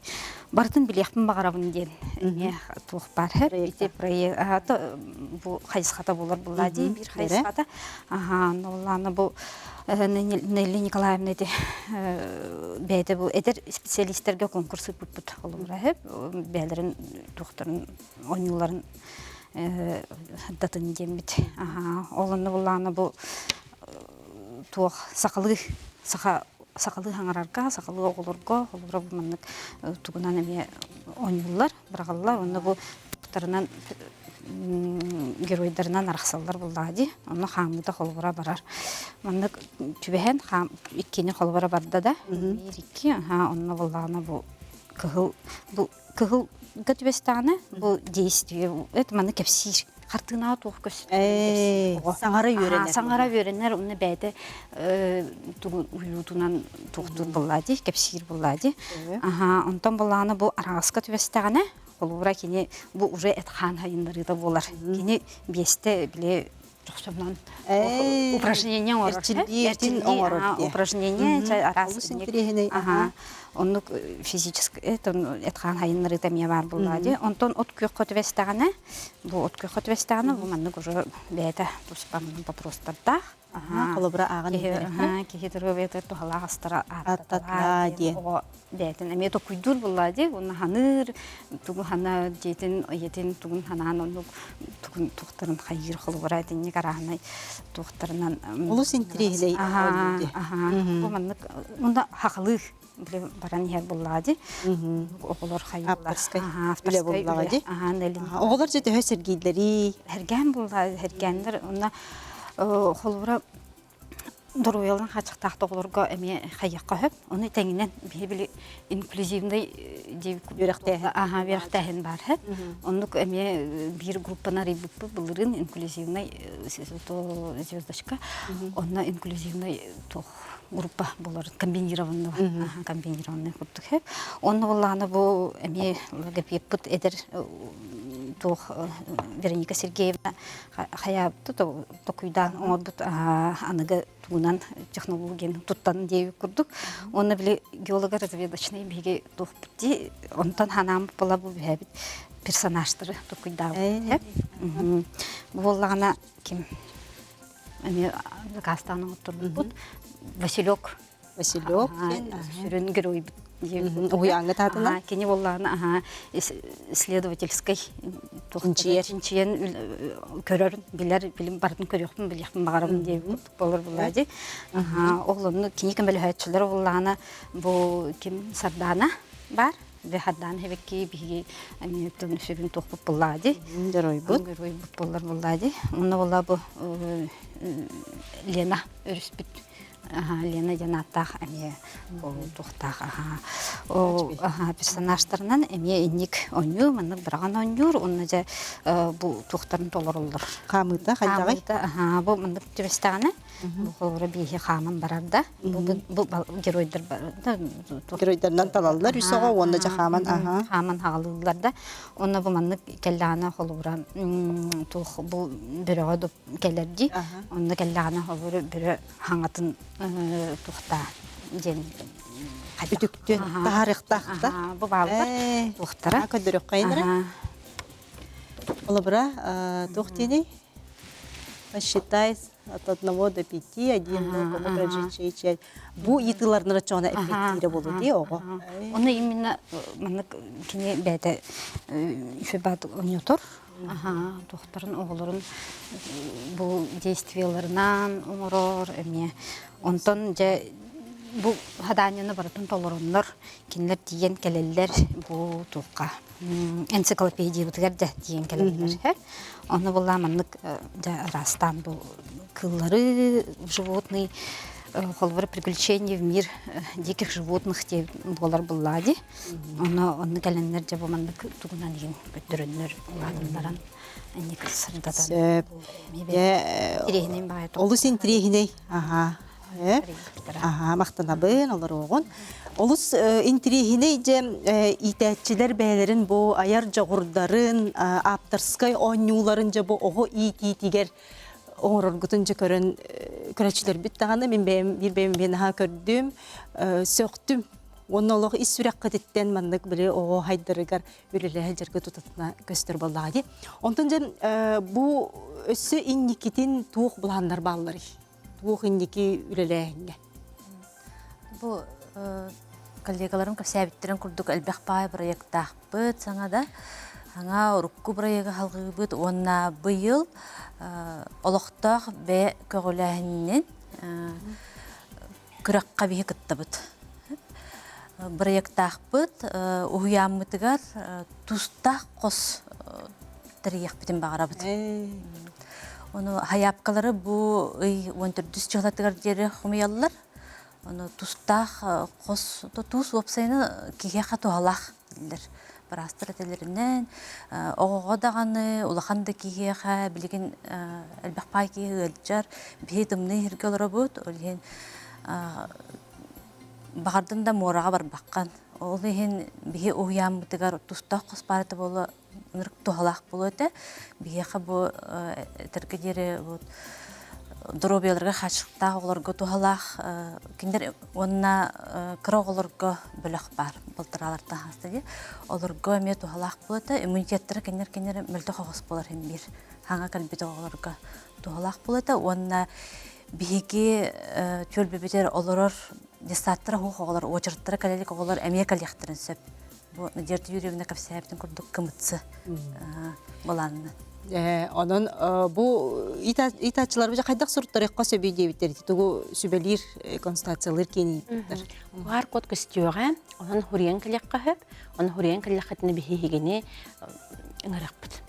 барытын билиэхпин баҕарабын диэн эмиэ туох баар ити проект бу хайысхата буолар булла дии биир хайысхата аха онно бу Нелли Николаевна ити бэйэтэ бу эдэр специалистэргэ конкурс ыыппыппыт холобура бэйэлэрин туохтарын оонньууларын датын диэммит ол онно буллаҕына бу туох сахалыы саха сахалыы хаҥарарга, сахалыы оҕолорго, холобура бу маннык тугунан эмиэ оонньууллар, быраҕаллар. Онно бу тарынан геройдарынан арахсаллар буоллаҕа дии. Онно хаамыыта холобура барар. Маннык түбэһэн хаам иккини холобура барда да, биир икки, аха, онно буоллаҕына бу кыһыл бу кыһылга түбэстэҕинэ бу действие это маны кэпсиир хартыынаҕа туох көстөр саҥара үөрэнэр саҥара үөрэнэр уонна бэйэтэ уйуутунан туохтуур буоллаа дии кэпсиир буоллаа дии аха онтон буоллаҕына бу араҕаска түбэстэҕинэ холобура кини бу уже эт хаан хайыннарыыта буолар кини биэстэ били. чохчомнон упражнение оҥорор. Эрчиллиитин оҥорор диye. Упражнение чай араас. Олус интэриэһинэй. Аха. Оннук физически эт-хаан хайыннарыыта эмиэ баар буоллаҕа дии. Онтон от күөххэ түбэстэҕинэ, бу от күөххэ түбэстэҕинэ, бу маннык уже бэйэтэ туспа вопростардаах. Холобура ааҕан иһэр. Киһи доруобуйатыгар туһалаах астара ааттаталаа диэн оҕо бэйэтин эмиэ токуйдуур буоллаа дии. Уонна ханыыр, тугу хана дьиэтин, ийэтин тугун ханаан оннук тугун туохтарын хайыыр холобура итинник арааһынай туохтарынан Олус интириэһинэй оонньуу дии. Бу маннык мында хахалыы били баран иһэр буоллаҕа дии. Оҕолор хайыылар. Авторскай үлэ буоллаҕа дии. Оҕолор дьэ төһө сэргииллэрий? Сэргээн буолла, сэргээннэр уонна холобура доруобуйаларын хааччахтаах оҕолорго эмиэ хайыахха сөп. Ону тэҥинэн биһи били инклюзивный үөрэхтээһин аха үөрэхтээһин баар сөп. Оннук эмиэ биир группаны арыйбыппыт былырыын инклюзивный звездочка. Онно инклюзивный туох группа болор комбинированный комбинированный курдук сөп. Онно буоллаҕына бу эмиэ логопедпыт эдэр туох Вероника Сергеевна хайаабыт токуйдаан оҥорбут аныгы тугунан технологияны туттан диэбит курдук. Уонна били геолого-разведочный биһиги туохпут дии, онтон ханааммыт була бу бүһэбит персонажтары токуйдаабыт. Бу буоллаҕына ким эмиэ заказтаан оҥотторбуппут Василек Василек сүрүн геройбут уһуйааҥҥа таатына кини буоллаҕына аха исследовательскай чинчийэр чинчийэн көрөр билэр билим барытын көрүөхпүн билиэхпин баҕарабын диэбит болор буллаа дии ол онно кини көмөлөһөөччүлэр буоллаҕына бу ким Сардаана баар Сардаана хэбэкки биһиги эмиэ сүрүн туохпут буллаа дии геройбут геройбут боллар буллаа дии онно буолла бу Лена өрүспүт Лена диэн ааттаах эмиэ туохтаах аха персонажтарынан эмиэ инник оонньуур маннык быраҕан оонньуур уонна дьэ бу туохтарын толороллор хаамыыта хайдаҕый аха бу маннык түбэстэҕинэ бу холобура бииһи хааман барар да бу геройдар геройдарынан талаллар үс оҕо уонна дьэ хааман аха хааман хаҕалыыллар да уонна бу маннык кэллэҕинэ холобура туох бу бөрөҕө кэлэр дии. Онно кэллэҕинэ холобур бөрө хаҥатын тухтаа диэн үтүктүөн таһаарыахтаах да бу бааллар туохтара көрдөрүөххэйин эрэ холобура туох диэний посчитай от одного до пяти один ноль бу ыйытыыларына чоҕуна эппиэттиирэ буолуо дии оҕо Ону именно маннык кини бэйэтэ үчүгэй оонньотор Туохтарын оҕолорун бу действиеларынан оҥорор эмиэ. Онтон дьэ бу хадаанньаны барытын толороннор кинилэр тиийэн кэлэллэр бу туохха энциклопедиябытыгар дьэ тиийэн кэлэллэр. Онно буоллаа маннык дьэ араастаан бу кыыллары животный холобура приключения в мир диких животных диэн буолар буллаа дии. Ону онно кэлэннэр дьэ бу маннык тугунан иһин көрдөрөннөр улаатыннаран инник сырдатан Сөп. интириэһинэй баҕайы Олус интириэһинэй. Аха. Аха, махтанабын олоруоҕун. Олус интириэһинэй дьэ иитээччилэр бэйэлэрин бу айар дьоҕурдарын, ааптарскай оонньууларын дьэ бу оҕо иитиитигэр оҥороргутун дьэ көрөн көрөөччүлэрбит даҕаны мин бэйэм биир бэйэм биэн аһаа көрдүм, сөхтүм. Уонна олох ис сүрэххититтэн маннык били оҕо хайдарыгар үлэлэһэ дьаргы тутатына көстөр буоллаҕа дии. Онтон дьэ бу өссө инникитин туох былааннар баалларый? Туох инники үлэлээһиҥҥэ? Бу коллегаларым кэпсээбиттэрин курдук элбэх баай проектаахпыт саҥа да саҥа урукку проегы халҕыыбыт уонна быйыл олохтоох бэйэ көҕүлээһининэн күрэххэ биһи кыттабыт. Бырайыактаахпыт уһуйааммытыгар тустаах хос тэрийиэхпитин баҕарабыт. Ону хайаапкалары бу ый 14 чыһылатыгар диэри хомуйаллар. Ону тустаах хос туус уопсайынан киһиэхэ туһалаах дииллэр. Быраастар этэлэринэн, оҕоҕо даҕаны, улахан да киһиэхэ билигин элбэх паай киһи ыалдьар. Биһи тымныы иһиргэ олоробут, ол иһин баҕардын да муораҕа барбаккын. Ол иһин биһи уһуйааммытыгар тустаах хос баарыта буола. ынырык туһалаах буолуо этэ. Биһиэхэ бу этэргэ диэри доруобуйаларыгар хааччахтаах оҕолорго туһалаах кинилэр уонна кыра оҕолорго бөлөх баар балтараалартан хаста дии. Олорго эмиэ туһалаах буолуо этэ. Иммунитеттара кинилэр кинилэр мөлтөх оҕус буолар иһин биир хаҥа кэлбит оҕолорго туһалаах буолуо этэ уонна биһиги түөлбэбитигэр олорор детсадтара суох оҕолор уочараттара кэлэ илик оҕолор эмиэ кэлиэхтэрин сөп. Бу Надежда Юрьевна кэпсээбитин курдук кымытсы былаанна. Онон бу итааччыларбыт хайдах суруттарыахха сөбүй диэбиттэр тугу сүбэлиир констатациялыыр киэн ииппиттэр. Куһаар код көстүөҕэ, онон хуруйан кэлиэххэ сөп, онон хуруйан кэллэххитинэ биһигини ыҥырыахпыт.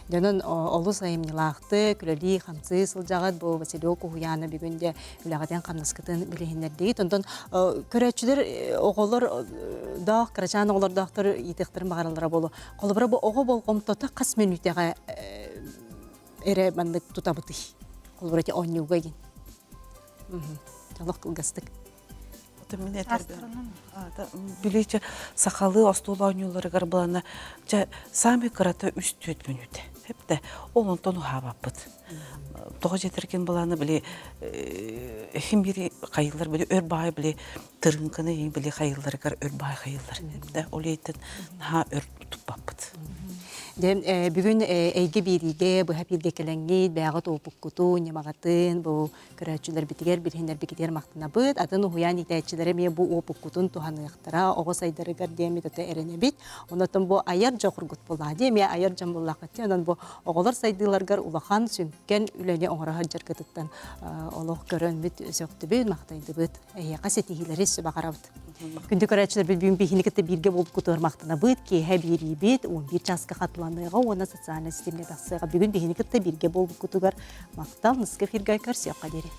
Дьонун олус айымньылаахтык, үлэлии-хамсыы сылдьаҕыт. Бу Василек уһуйаана бүгүн де үлэҕитин хамнаскытын билиһиннэрдигит. Онтон көрөөччүлэр оҕолор доох, кырачаан оҕолордоохтор иитиэхтэрин баҕараллара буолуо. Холобура, бу оҕо болҕомтото хас мүнүүтэҕэ эрэ маннык тутабытый? Холобура, ити оонньууга игин. Олох кылгастык. Мин били сахалыы остуол оонньууларыгар былана чэ саамай кырата үс түөрт мүнүүтэ эптэ ол онтон уһаабаппыт тоҕо дьэтэргин былаана били хим бири хайыллар били өр баай били тырыҥканы иин били хайылларыгар өр баай хайыллар эптэ ол иһиттэн наһаа өр туппаппыт Дьэ, бүгүн эйгэ биэриигэ быһа бииргэ кэлэҥҥит, бэйэҕит уопуккутун, ньымаҕытын, бу Көрөөччүлэрбитигэр, билиһиннэрбикитигэр махтанабыт. Атын уһуйаан иитээччилэрэ эмиэ бу уопуккутун туһаныахтара, оҕо сайдарыгар диэммит ото эрэнэбит. Онон бу айар дьоҕургут буоллаҕа дии, эмиэ айар дьон буоллаххыт дии. Онон бу оҕолор сайдыыларыгар улахан сүҥкэн үлэни оҥоро сылдьаргытыттан олох көрөн сөхтүбүт, махтайдыбыт. Эһиэхэ ситиһиилэри баҕарабыт. Күндү көрөөччүлэрбит бүгүн биһини кытта бииргэ буолбуккутугар махтанабыт. Киэһэ биэриибит 11 чааска хатыланыаҕа уонна социальнай ситимҥэ тахсыаҕа. Бүгүн биһини кытта бииргэ буолбуккутугар махтал. Ныска эфиргэ көрсүөххэ диэри.